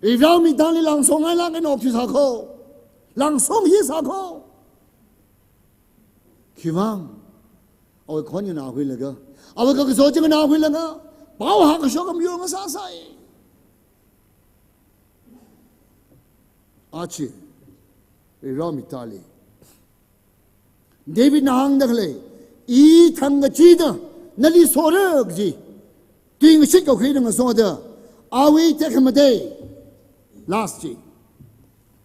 Iram mi tangli langsong ai lang enok chi sākho. Langsong hi sākho. Khiwuivang. Awui khon nganākhuilaga, awui kakaso chi nganākhuilaga, pao hākashok miyur ngasāsai. Achi, Iram mi tangli Davidna hāngda khalei, i thang kachida nali sora kaji, tuingashit kakhri ngasāda, awui tekhamatei, last chi,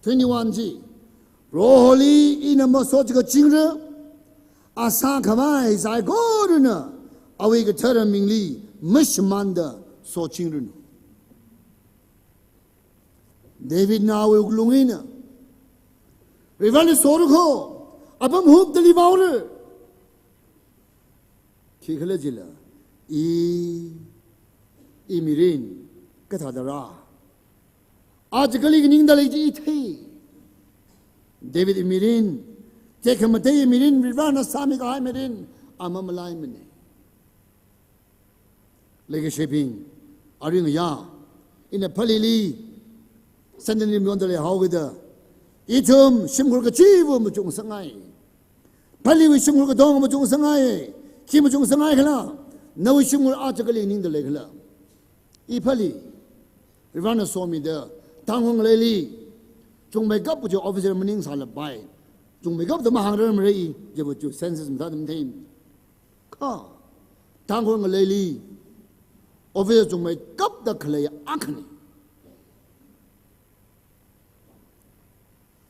twenty-one chi, Proholi ina masot kachingra, asā khavai saikorana awui kathara mingli mashimānda sochingranu. Davidna awui wuklung eina, Vareli sorakho, apam hupdali vaora. Khikhala jila, i, i mirin, kathāda rā. Aja kali kaningda lei chi i thei. Davidwui mirin, tekhamateiwui mirin, Varena sāmikahai mirin, a mamalaimana. Leikashibing, aring ya, ina phalili, sendani miyonda leihaokida, ithum shimkhur kachiva machukngasakngai. Phaliwui shimkhur katong machukngasakngai. Khi machukngasakngai khala? Nawui shimkhur aja kali ningda lei khala? I phali, Varena somida, Tangkhul ngaleili, chungmeikap kaji officer maningsālapai. Chungmeikapda mahāngrarmara i, jiva chi census mathāda mathei. Kha, Tangkhul ngaleili, officer chungmeikapda khalei akhana.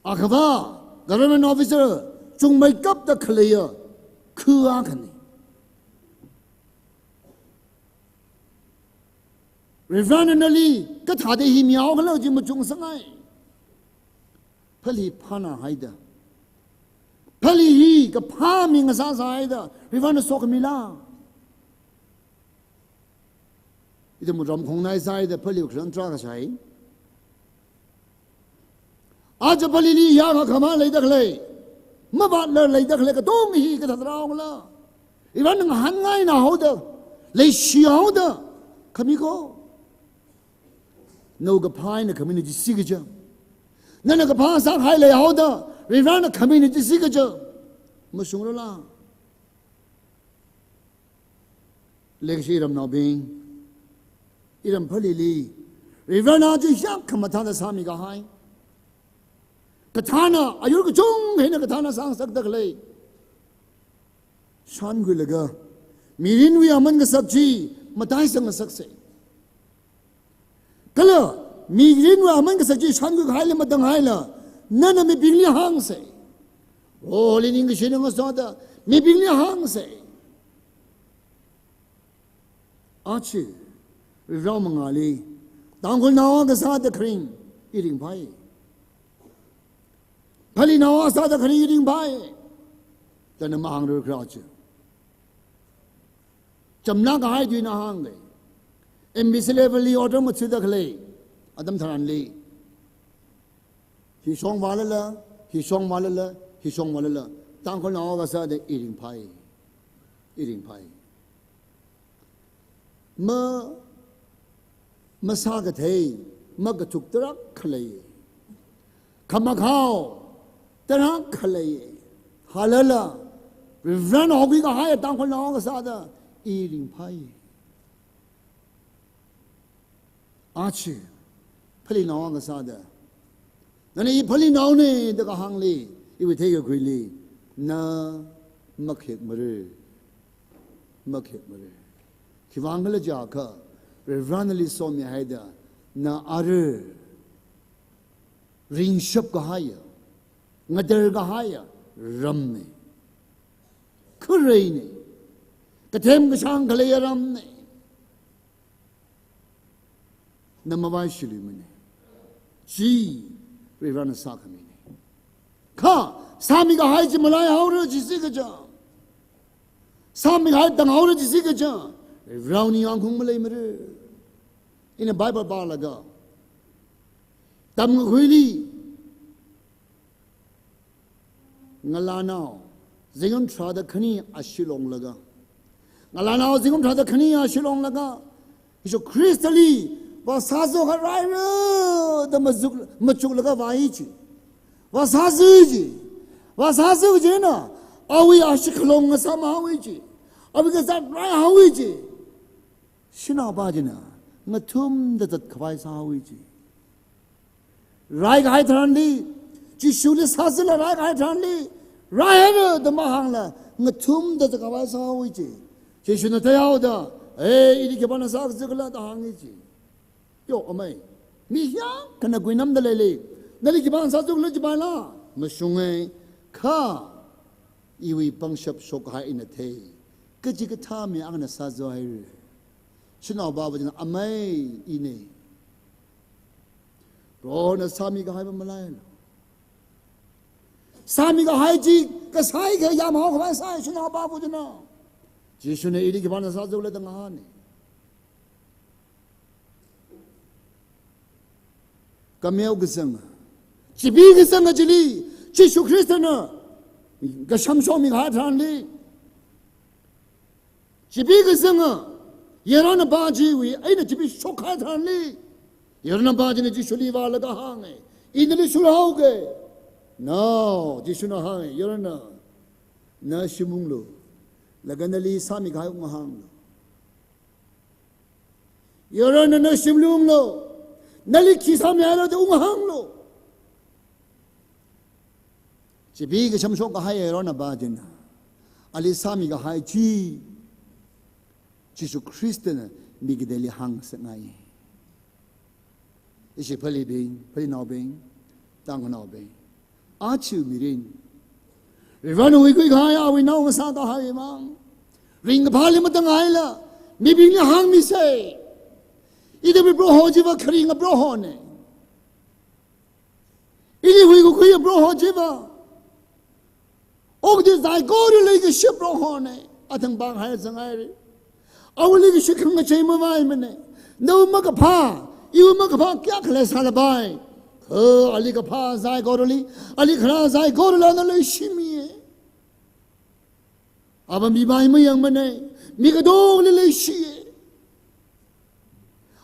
Akhava, government officer, chungmeikapda khaleiya, khu akhana. Varena nali, kathāda hi miyao khala chi machukngasakngai. Phali phānahaida. Phali hi kaphā mi ngasāsāhaida, Varena sokhamila. Ithum ramkhong nai sāhaida, phali kharan tra kasai. Aja Phalili yāngakha khamā leida khalei, mavātla leida khalei katonga hi kathāda rāungla? Iran ngahānngaina haoda, leishihaoda khami ko. Nawui kaphā eina khamina jisi kaja, nana kaphā sākahai leihaoda Iranna khamina jisi kaja, mashungrala? Leikashi iramnaobing, iram Phalili Iranna chi hiyākha mathāda sāmikahai, kathāna, ayur kachungkha eina kathāna sāngasakda khalei shānkhuilaga, mirinwui aman kasak chi mataisangngasaksa. Kala mirinwui aman kasak chi shānkhuikahaila matanghaila, nana mibingli hāngsa. Proholi ningkashi ngasāda mibingli hāngsa. Aja, rao mangāli, Tangkhulnao akha sāda kharing i ringphai. Phalinao akha sāda kharing i ringphai. Tana mahāngrarkha aja. Chamna kahai tuina hānga. M B C level li order machuda khalei atam tharanli, hi shong vālala, hi shong vālala, hi shong vālala, Tangkhulnao akha sāda i ringphai. I ringphai. Ma, masākathei, makathuk tarākha lei. Khamakhao tarākha lei. Halala, Reverend hokhui kahai Tangkhulnao akha sāda i ringphai. Aja, Phalinao akha sāda, nana i Phalinaona da kahāngli, iwui theikakhuili, na makhek mara. Makhek mara. Khiwuivang khala jiakha, Reverendli somihaida, na ara ringshap kahaiya, ngadar kahaiya ramna. Khareina. Kathem kashāng khaleiya ramna. Na mavaishiluimana. Chi Reverendna sākhamina. Kha, sāmikahai chi malaihaora jisi kaja, sāmikahai tanghaora jisi kaja, Reverendwui yangkhung maleimara. Ina Bible pālaga, tamkakhuili, ngalānao zingkum tharāda khani ashee longlaga, ngalānao zingkum tharāda khani ashee longlaga, Jishu Khristali vāsāzokharāra da machuk, machuklaga vāi ji. Vāsāzui ji. Vāsāzui jina, awui ashee khalong ngasāmhaowa ji. Awui kazāt raihaowa ji. Shanaopa china ngathumda zatkhavai sāhaowa ji. Raikahai tharanli, Jishuli sāzala raikahai tharanli, raihaira da mahāngla, ngathumda zatkhavai sāhaowa ji. Jishuna theihaoda, "Ei, ili khipāna sākazakla?" da hānga ji. Yo, amei, mi hiyākhana kuinamda leili, nali khipāna sāzakla jipaila? Mashunga, kha iwui pangshap shokkahai ina thei. Kachikathā mi akhana sāzahaira. Shanaopava china, "Amei, ina." Prohona sāmikahaiva malailu. Sāmikahai chi kasāi kha yamhaokhavai sāi shanaopava china. Jishuna ili khipāna sāzakla da ngahāna. Kameo kazang, chibi kazang chili, Jishu Khristana kashamshong mikahai tharanli, chibi kazanga, yaronapa chiwui eina chibi shokkahai tharanli, yaronapa china Jishuli vālaga hānga, "Ina nali shurhaoga." No, Jishuna hānga, "Yarona, na shimunglu, laga nali sāmikahai ungahānglu. Yarona, na shimlunglu, nali khi sāmihailo da ungahānglu." Chibi kashamshokkahai yaronapa china, ali sāmikahai chi, Jishu Khristana mi kateili hāngsakngai. Ishi Phalibing, Phalinaobing, Tangkhulnaobing, aja mirin, Reverend huikhuikahai awui nao ngasākahai mang, ringkaphāli matanghaila, mibingli hāngmisa. Ithumwui Proho chiva kharinga Prohona. Ili huikakhuiya Proho chiva, okathui saikora leikashi Prohona. Athang pānghai zangaira. Awui leikashi khangachei mavaimana. Nawui makaphā, iwui makaphā kayākha leisālapai, Kha ali kaphā saikorali, ali kharā saikorali ana leishimiya. Ava mimai mayangmana, mi katongli leishiya.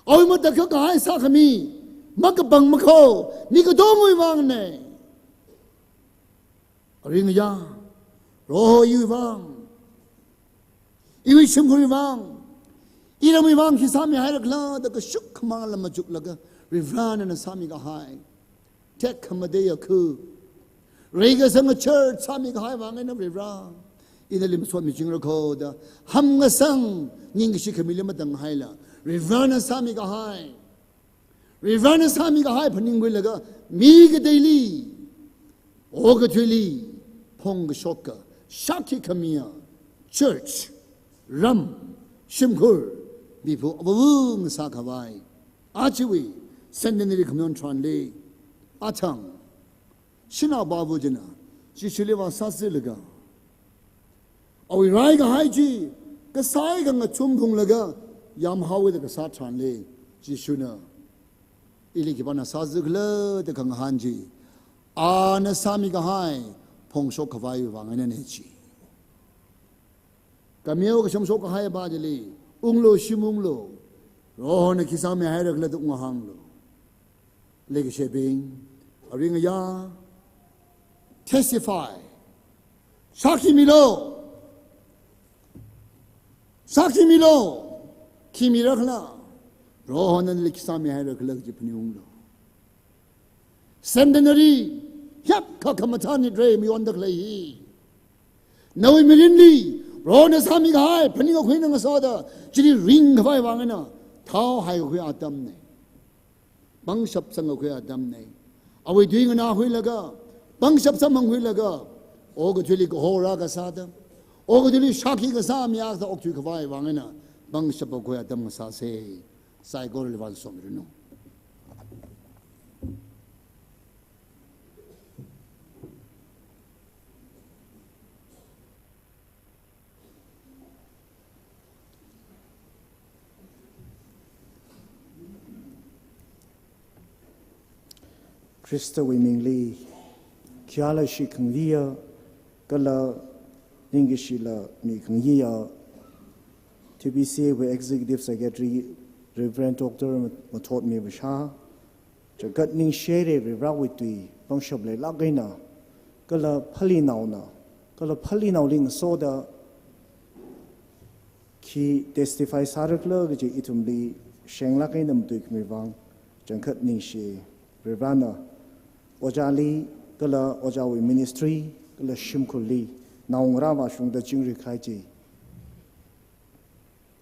Awui matakhak kahai sākhami, makapang makho, mi katongwui vangna. Aring ya, Proho iwui vang, iwui shimkhurwui vang, iramwui vang khi sāmihairakhala da kashuk khamang lam machuklaga, Varivarana sāmi kahai tekhamatei akha, reikasanga church sāmi kahai vang eina Varivara, ina lim sotmichingra kho da, hamngasang ningkashi khamili matang haila, Varivarana sāmi kahai, Varivarana sāmi kahai phaningkhuilaga, mi kateili, okathuili, phongkashoka, shākhi khamiya, church, ram, shimkhur, miphu avāvung sākhavai. Ajawui, centenary khamayon tharanli, athang, shanao pāva china, Jishuli vāsāzalaga, awui rai kahai chi, kasai kangachum phunglaga, yamhaowa da kasā tharanli, Jishuna, ili khipāna sāzakhala da khangahān chi, ana sāmi kahai, phongshok khavai vang einana chi. Kameo kasham shok kahai pā chili, unglu shim unglu, Prohona khi sāmihairakhala da unghānglu. Leikashibing, aring ya, testify. Shākhi milu. Shākhi milu. Khi mirakhala, Prohona nali khi sāmihairakhala kaji phaningunglu. Centenary, hiyākha khamathā nit rei mayonda khalei hi. Nawui mirinli, Prohona sāmi kahai, phaningkakhui eina ngasoda, chili ringkhavai vang eina, thaohaikakhui atamna. Pangshap sangkakhui atamna. Awui tui nganākhuilaga, pangshap samphangkhuilaga, okathuili kahora kasāda, okathuili shākhi kasā mi akha okthuikhavai vang eina, pangshap khui atam ngasāsa. Saikorali vāsomiranu. Khristawui mingli, khayāla shikhangayiya, kala ningkashila mikhangayiya, T B C A wui Executive Secretary, Reverend Doctor Mathotmi Vashā, changkhat ningshire Varivarawui tui, pangshap leilāk eina, kala phalinaona, kala phalinaoli ngasoda, khi testify sārakhala kaji ithumli shenglāk eina matuikhami vang, changkhat ningshi. Varivarana, ojāli, kala ojāwui ministry, kala shimkhurli, naongarā vāshungda chingri kahai chi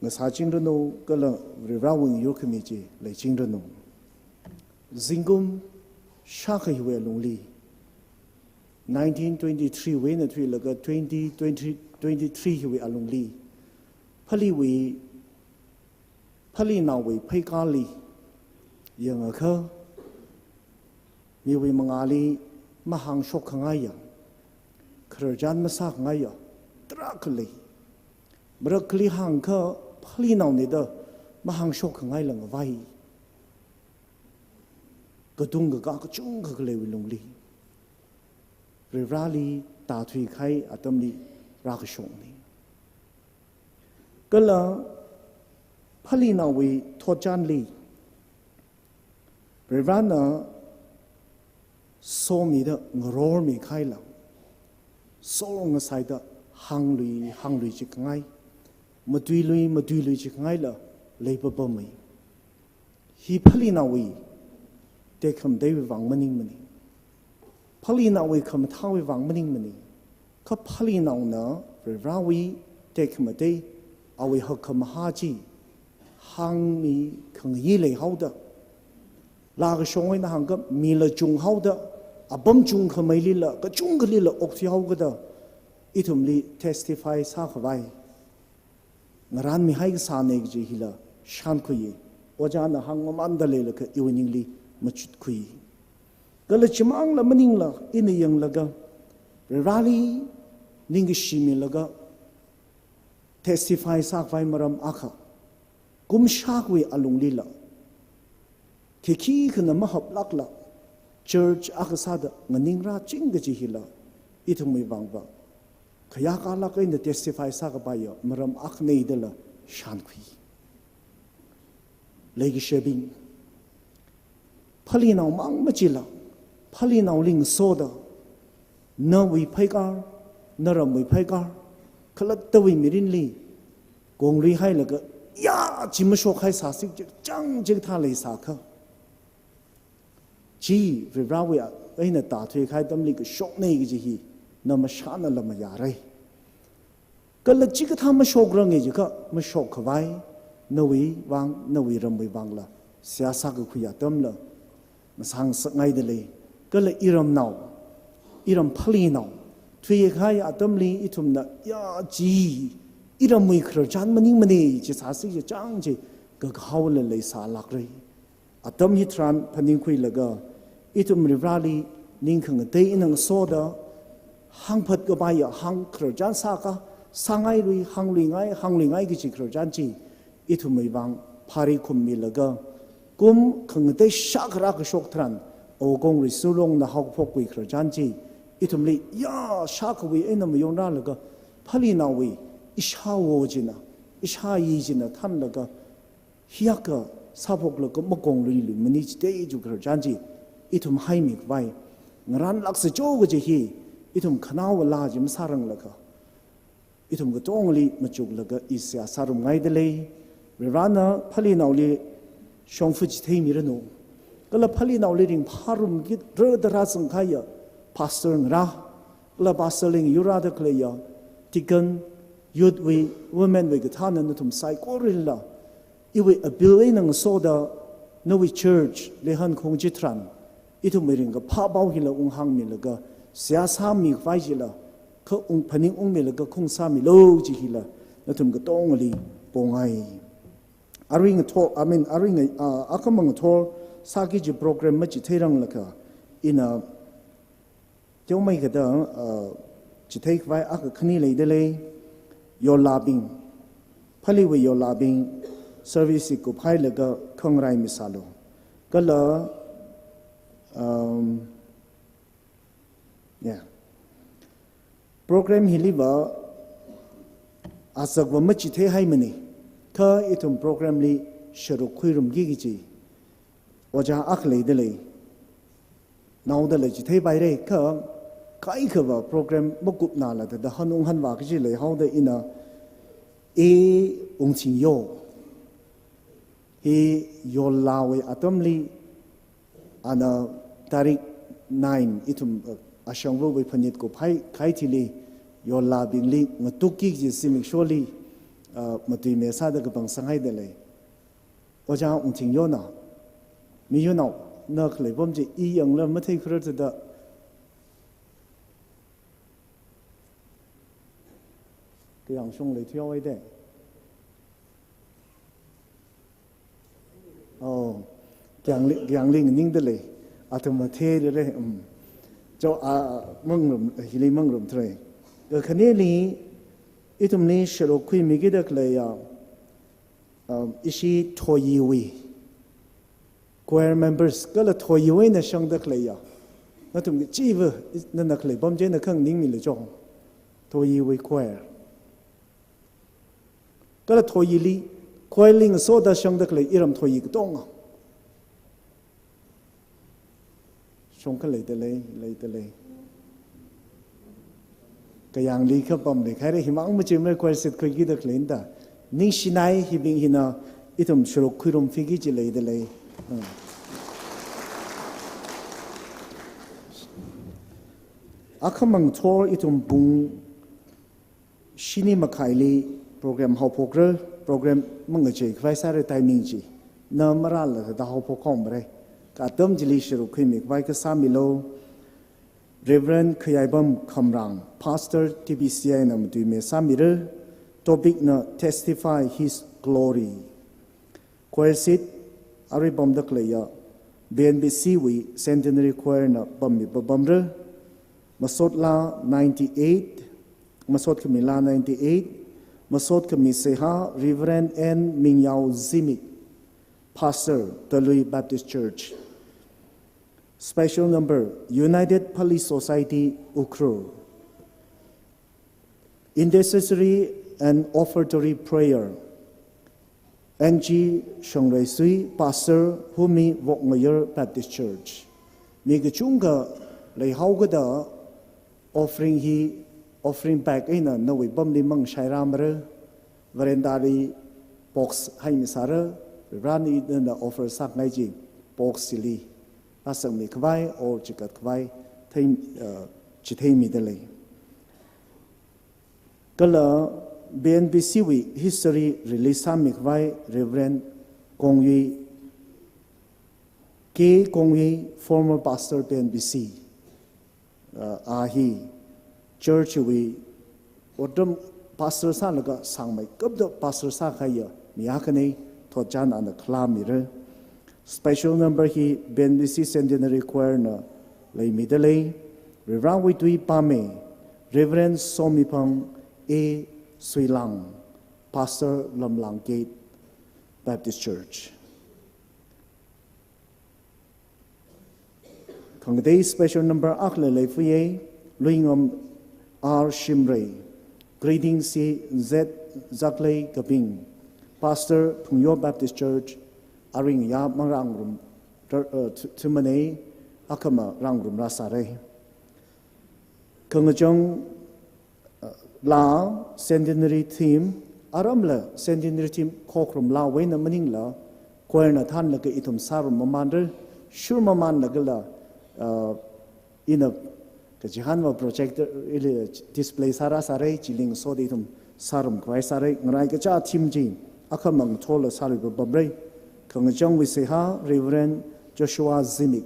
ngasā chingranu, kala Varivarawui yurkhami chi lei chingranu. Zingkum shākha hiwui alungli, nineteen twenty-three wui eina thuilaga twenty twenty, twenty-three hiwui alungli, phaliwui, phalinaowui pheikali yangakha, miwui mangāli mahāngshok khangaiya, khararchan masā khangaiya, tarākha lei. Marakhali hāngkha phalinaona da mahāngshok khangaila ngavai. Katung kakā kachungkha khaleiwui lungli, Varivarali tāthui kahai atamli rākashokna. Kala phalinaowui thotchanli, Varivarana somida ngarormi kahaila, sor ngasaida hānglui hānglui chi khangai, matuilui matuilui chi khangaila leipapamei. Hi phalinaowui tekhamateiwui vang maningmana. Phalinaowui khamathāwui vang maningmana. Kha phalinaona Varivarawui tekhamatei, awui hakkhamahā chi hāngmi khangayi leihaoda, laa kashong eina hāngkha mila chunghaoda, apam chungkhameilila, kachungkhalila okthuihaokada, ithumli testify sākhavai ngaranmihai kasāna kaji hila shānkhuiya. Ojāna hāngmamanda leilakha iwui ningli machutkhui. Kala chimangla maningla ina yanglaga, Varivarali ningkashimilaga testify sākhavai maram akha, kum shākhawui alunglila, khikhi khana mahaplākla, church akha sāda nganingrāching kaji hila, ithumwui vangva khayākalāk eina testify sākapaiya maram akhana dala shānkhui. Leikashibing, phaninao mang machila, phaninaoli ngasoda, nawui pheikar, naramwui pheikar, khalattawui mirinli konglui hailaga, ya, chi mashokhai sāsi chang chikathā leisākha, chi Varivarāwui eina tāthuikahai atamli kashokna kaji hi na mashānala mayāra. Kala chikathā mashokrang jiakha, mashokkhavai nawui vang, nawui ramwui vangla seihā sākakhui atamla masāngasakngaida lei. Kala iramnao, iram phaninao thuikahai atamli ithumna, ya, chi iramwui khararchan maningmana, chi sāsi chang chi kakahaola leisālākra. Atam hitharan phaningkhuilaga, ithum Varivarāli ning khangatei eina ngasoda, hāngphatkapaiya hāng khararchan sākha, sāngailui, hāngluingai, hāngluingai kaji khararchan chi ithumwui vang phari khummilaga, kum khangatei shākharā kashok tharan, Awukong Risulongna haophok khui khararchan chi ithumli, ya, shākhawui eina mayonrālaga, phaninaowui ishāwo china, ishāyi china thanlaga, hiyākha sāphoklaga makongluiluimana chithei chi khararchan chi ithum haimikhavai ngaranlāksa jo kaji hi ithum khanaowa laa chi masāranglakha, ithum katongli machuklaga i seihā sārumngaida lei. Varivarāna phaninaoli shongfa chitheimi ranu. Kala phaninaoli ringphārumki rada rāzangkahaiya pastor ngarā, kala pastor li ngayurrāda khaleiya deacon, youth wui, women wui kathāna nathum saikoralila, iwui appeal eina ngasoda, nawui church leihankhaung chitharan, ithumwui ringkaphā pao hila unghāngmilaga, seihā sāmikhavai chila, kha ung phaningungmilaga khaung sāmilu chi hila, nathum katongali pongai. Arui ngathor, I mean, arui nga, ah, akhamang ngathor sāki kaji program machitheiranglakha, ina teomeikha da, ah, chitheikhavai akha khani leida lei, yorlābing, phaliwui yorlābing, service hi kuphailaga khangarai misālu. Kala, um, yeah. Program hiliva azakva machitheihaimana, kha ithum program li sharuk khuirumki kaji ojā akha leida lei. Naodala chitheipaira, kha kaikhava program makupnala da, da hanung hanvā kaji leihaoda ina, A Wungchingyo hi yorlāwui atamli, ana tarik nine ithum, uh, ashangvawui phanit kuphai kahai thili, yorlābingli ngatukki kaji zimiksholi, uh, matuimi sāda kapang sanghaida lei. Ojā Wungchingyona, miyunao, na khalei pam chi i yangla matheikharar thāda, kayāngshong lei thuihaowa de. Oh, kayāngli, kayāngli nganingda lei. Athum matheirare, um. Cho, a, mangrum, hili mangrum tharai. Kakhaneli, ithumli sharuk khuimikida khaleiya, um, ishi Thoyiwui choir members, kala Thoyiwui eina shangda khaleiya. Nathum kachiva, nana khalei pam chieina khanganingmilu cho. Thoyiwui choir. Kala Thoyili, choir li ngasoda shangda khalei iram Thoyi katonga. Shongkha leida lei, leida lei. Kayāngli kha pamli khaira himang machimra choir shitkhuikida khalei da. Ningshinai hibing hina ithum sharuk khuirumpiki kaji leida lei. Hmm. Akhamang thor ithum pung shini makhaili program haophokra, program mangachei khavai sāra timing chi. Na marāla thāda haophok haomara. Kha atam chili sharuk khuimikhavai kha sāmilu. Reverend Khayaibam Khamrang, Pastor T B C I na matuimi sāmira. Topic na Testify His Glory. Choir seat, arui pamda khaleiya, B N B C wui Centenary Choir na pammi papamra, masot laa ninety-eight, masot khami laa ninety-eight, masot khami seihā Reverend N Mingyao Zimik, Pastor, Talui Baptist Church. Special number, United Pali Society, Ukhrul. Intercessory and offertory prayer, N G Shongreisui, Pastor, Humi Wokngayur Baptist Church. Mi kachungkha leihaokada offering hi, offering bag eina nawui pamli mang shairāmara, veranda li box haimi sāra, rani nana offer sāngai chi box chili rāsangmi khavai or chikat khavai thei, uh, chitheimida lei. Kala B N B C wui history release sāmi khavai Reverend Kongyui, K Kongyui, former pastor B N B C, uh, a hi church wui otram pastor sālaga sangmeikapda pastor sākahaiya mi akhana, thotchan ana khalāmira. Special number hi B N B C Centenary Choir na leimida lei. Varivarawui tui pāmi, Reverend Somiphang A Suilang, Pastor, Lamlang Gate Baptist Church. Khangatei special number akhala leifuiya, Luingam R Shimray. Greetings hi Z Zaklei Kaping, Pastor, Phungyo Baptist Church, aring ya mangrangrum, uh, thu-, thumanei, akhama rangrum rāsāra. Khangachang, uh, laa, centenary theme, aramla centenary theme khokharum laawui eina maningla, choir na thānlaga ithum sārum mamanra, shur mamanlagala, uh, ina kachihānva projector ili display sārāsāra, chili ngasoda ithum sārum khavai sāra, ngarai kacha theme chi akhama ngathorla sāluipapamra. Khangachangwui seihā, Reverend Joshua Zimik,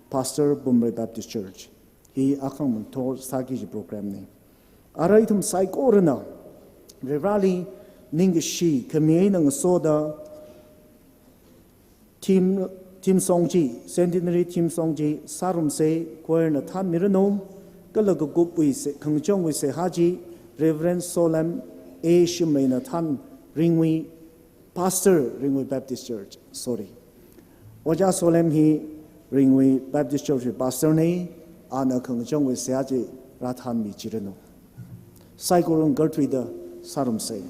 Pastor, Bumrei Baptist Church. Hi akhama ngathor sāki kaji program na. Ara ithum saikorana Varivarali ningkashi khami eina ngasoda theme, theme song chi, centenary theme song chi sārumsa, choir na thānmiranu, kala kakupwui se-, khangachangwui seihā chi Reverend Solem A Shimray na thān, Ringui Pastor, Ringui Baptist Church, sorry. Ojā Solem hi Ringui Baptist Church wui pastor na, ana khangachangwui seihā chi rāthānmichiranu. Saikorana ngarthuida sārumsa.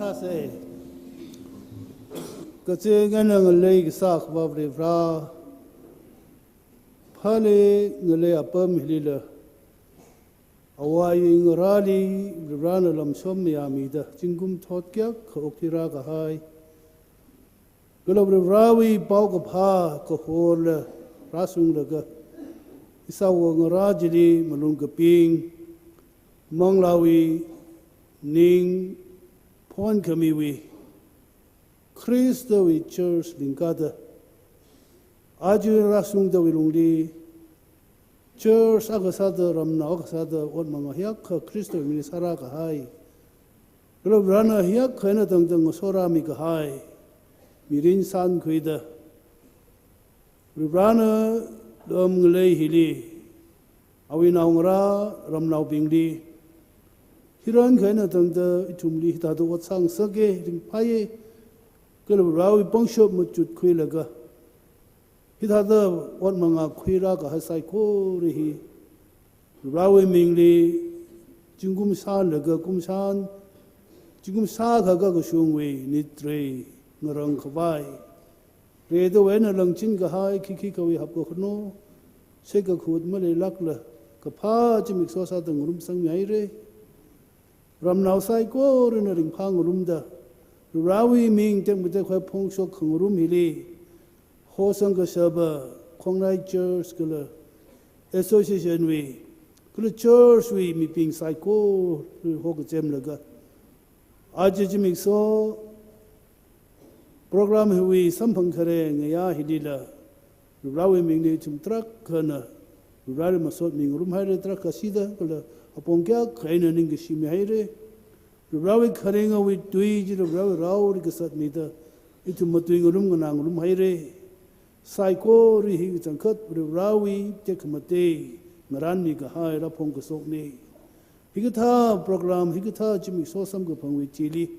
Sāsa. Kaching eina ngalei kasā Akhava Varivara, phālei ngalei apam hilila, awui ngarāli Varivarana lamsom mayāmida zingkum thot kayākha okthui rākahai, kala Varivarawui paokaphā kahorla rāshunglaga, ishāwo ngarā chili malung kaping, manglāwui ning phonkhamiwui Khristawui church lingkada, aja rāshungdawui lungli, church akha sāda, ramnao akha sāda ot manga hiyākha Khristawui mingli sārākahai, kala Varivarana hiyākha eina tangda ngasorāmi kahai mirin shānkhuida, Varivarana lam ngalei hili, awui naongarā ramnaobingli, hiyākha eina tangda ithumli hithāda ot sāngasaka ringphāya, kala Varivarawui pangshap machutkhuilaga, hithāda ot manga khuirākahai saikora hi, Varivarawui mingli zingkum shālaga kumshān, zingkum shākha kakashungwui nitrei ngarangkhavai, redawui eina langchinkahai khikhi kawui hapkakhano, saikakhui maleilākla, kaphā zimiksho sāda ngarumsangmihaira. Ramnao saikorana ringphā ngarumda, Varivarawui ming tekmatekhawui phongshok khangarum hili, hosang kashapa Khongnai Church kala association wui, kala church wui mibing saikora hokazemlaga, aja zimiksho program hiwui samphang khare ngayā hilila, Varivarawui mingli ithum tarākhana Varivarali masot mingarumhaira, tarākha shida kala apong kayākha eina ningkashi mihaira. Varivarawui kharingawui tui chila Varivarawui raoli kasat mida, ithum matui ngarumnganā ngarumhaira. Saikora hi kachangkhat Varivarawui tekhamatei ngarānmikahai raphong kashokna. Hikathā program, hikathā zimiksho samkaphangwui chili,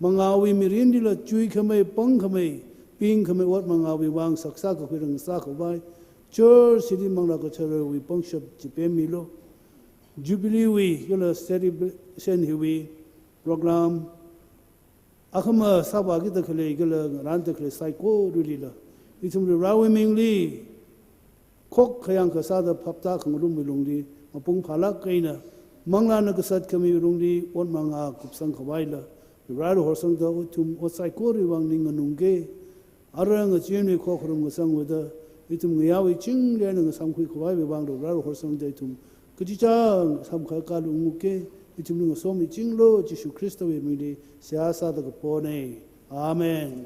mangāwui mirinlila chuikhamei, pangkhamei, pingkhamei ot mangāwui vang shaksa kakhuirang sākhavai, church hili Manglā Katharawui pangshap chipemmilu. Jubilee wui kala celebration hiwui program, akhama sāvākida khalei kala ngarānda khalei saikoralila, ithum Varivarawui mingli khokkha yangkha sāda phaptā khangarumwui lungli mapung phālāk eina, Manglāna kasat khamiwui lungli ot manga kupsangkhavaila, Varivarali horsangda ithum ot saikorawui vang ning nganungki. Ara ngachinwui khokharum ngasangvāda, ithum ngayāwui chingri eina ngasamkhuikhavaiwui vang Varivarali horsangda ithum kachichā samkha kalunguki. Ithumli ngasomichinglu, Jishu Khristawui mingli seihā sāda kapona. Amen.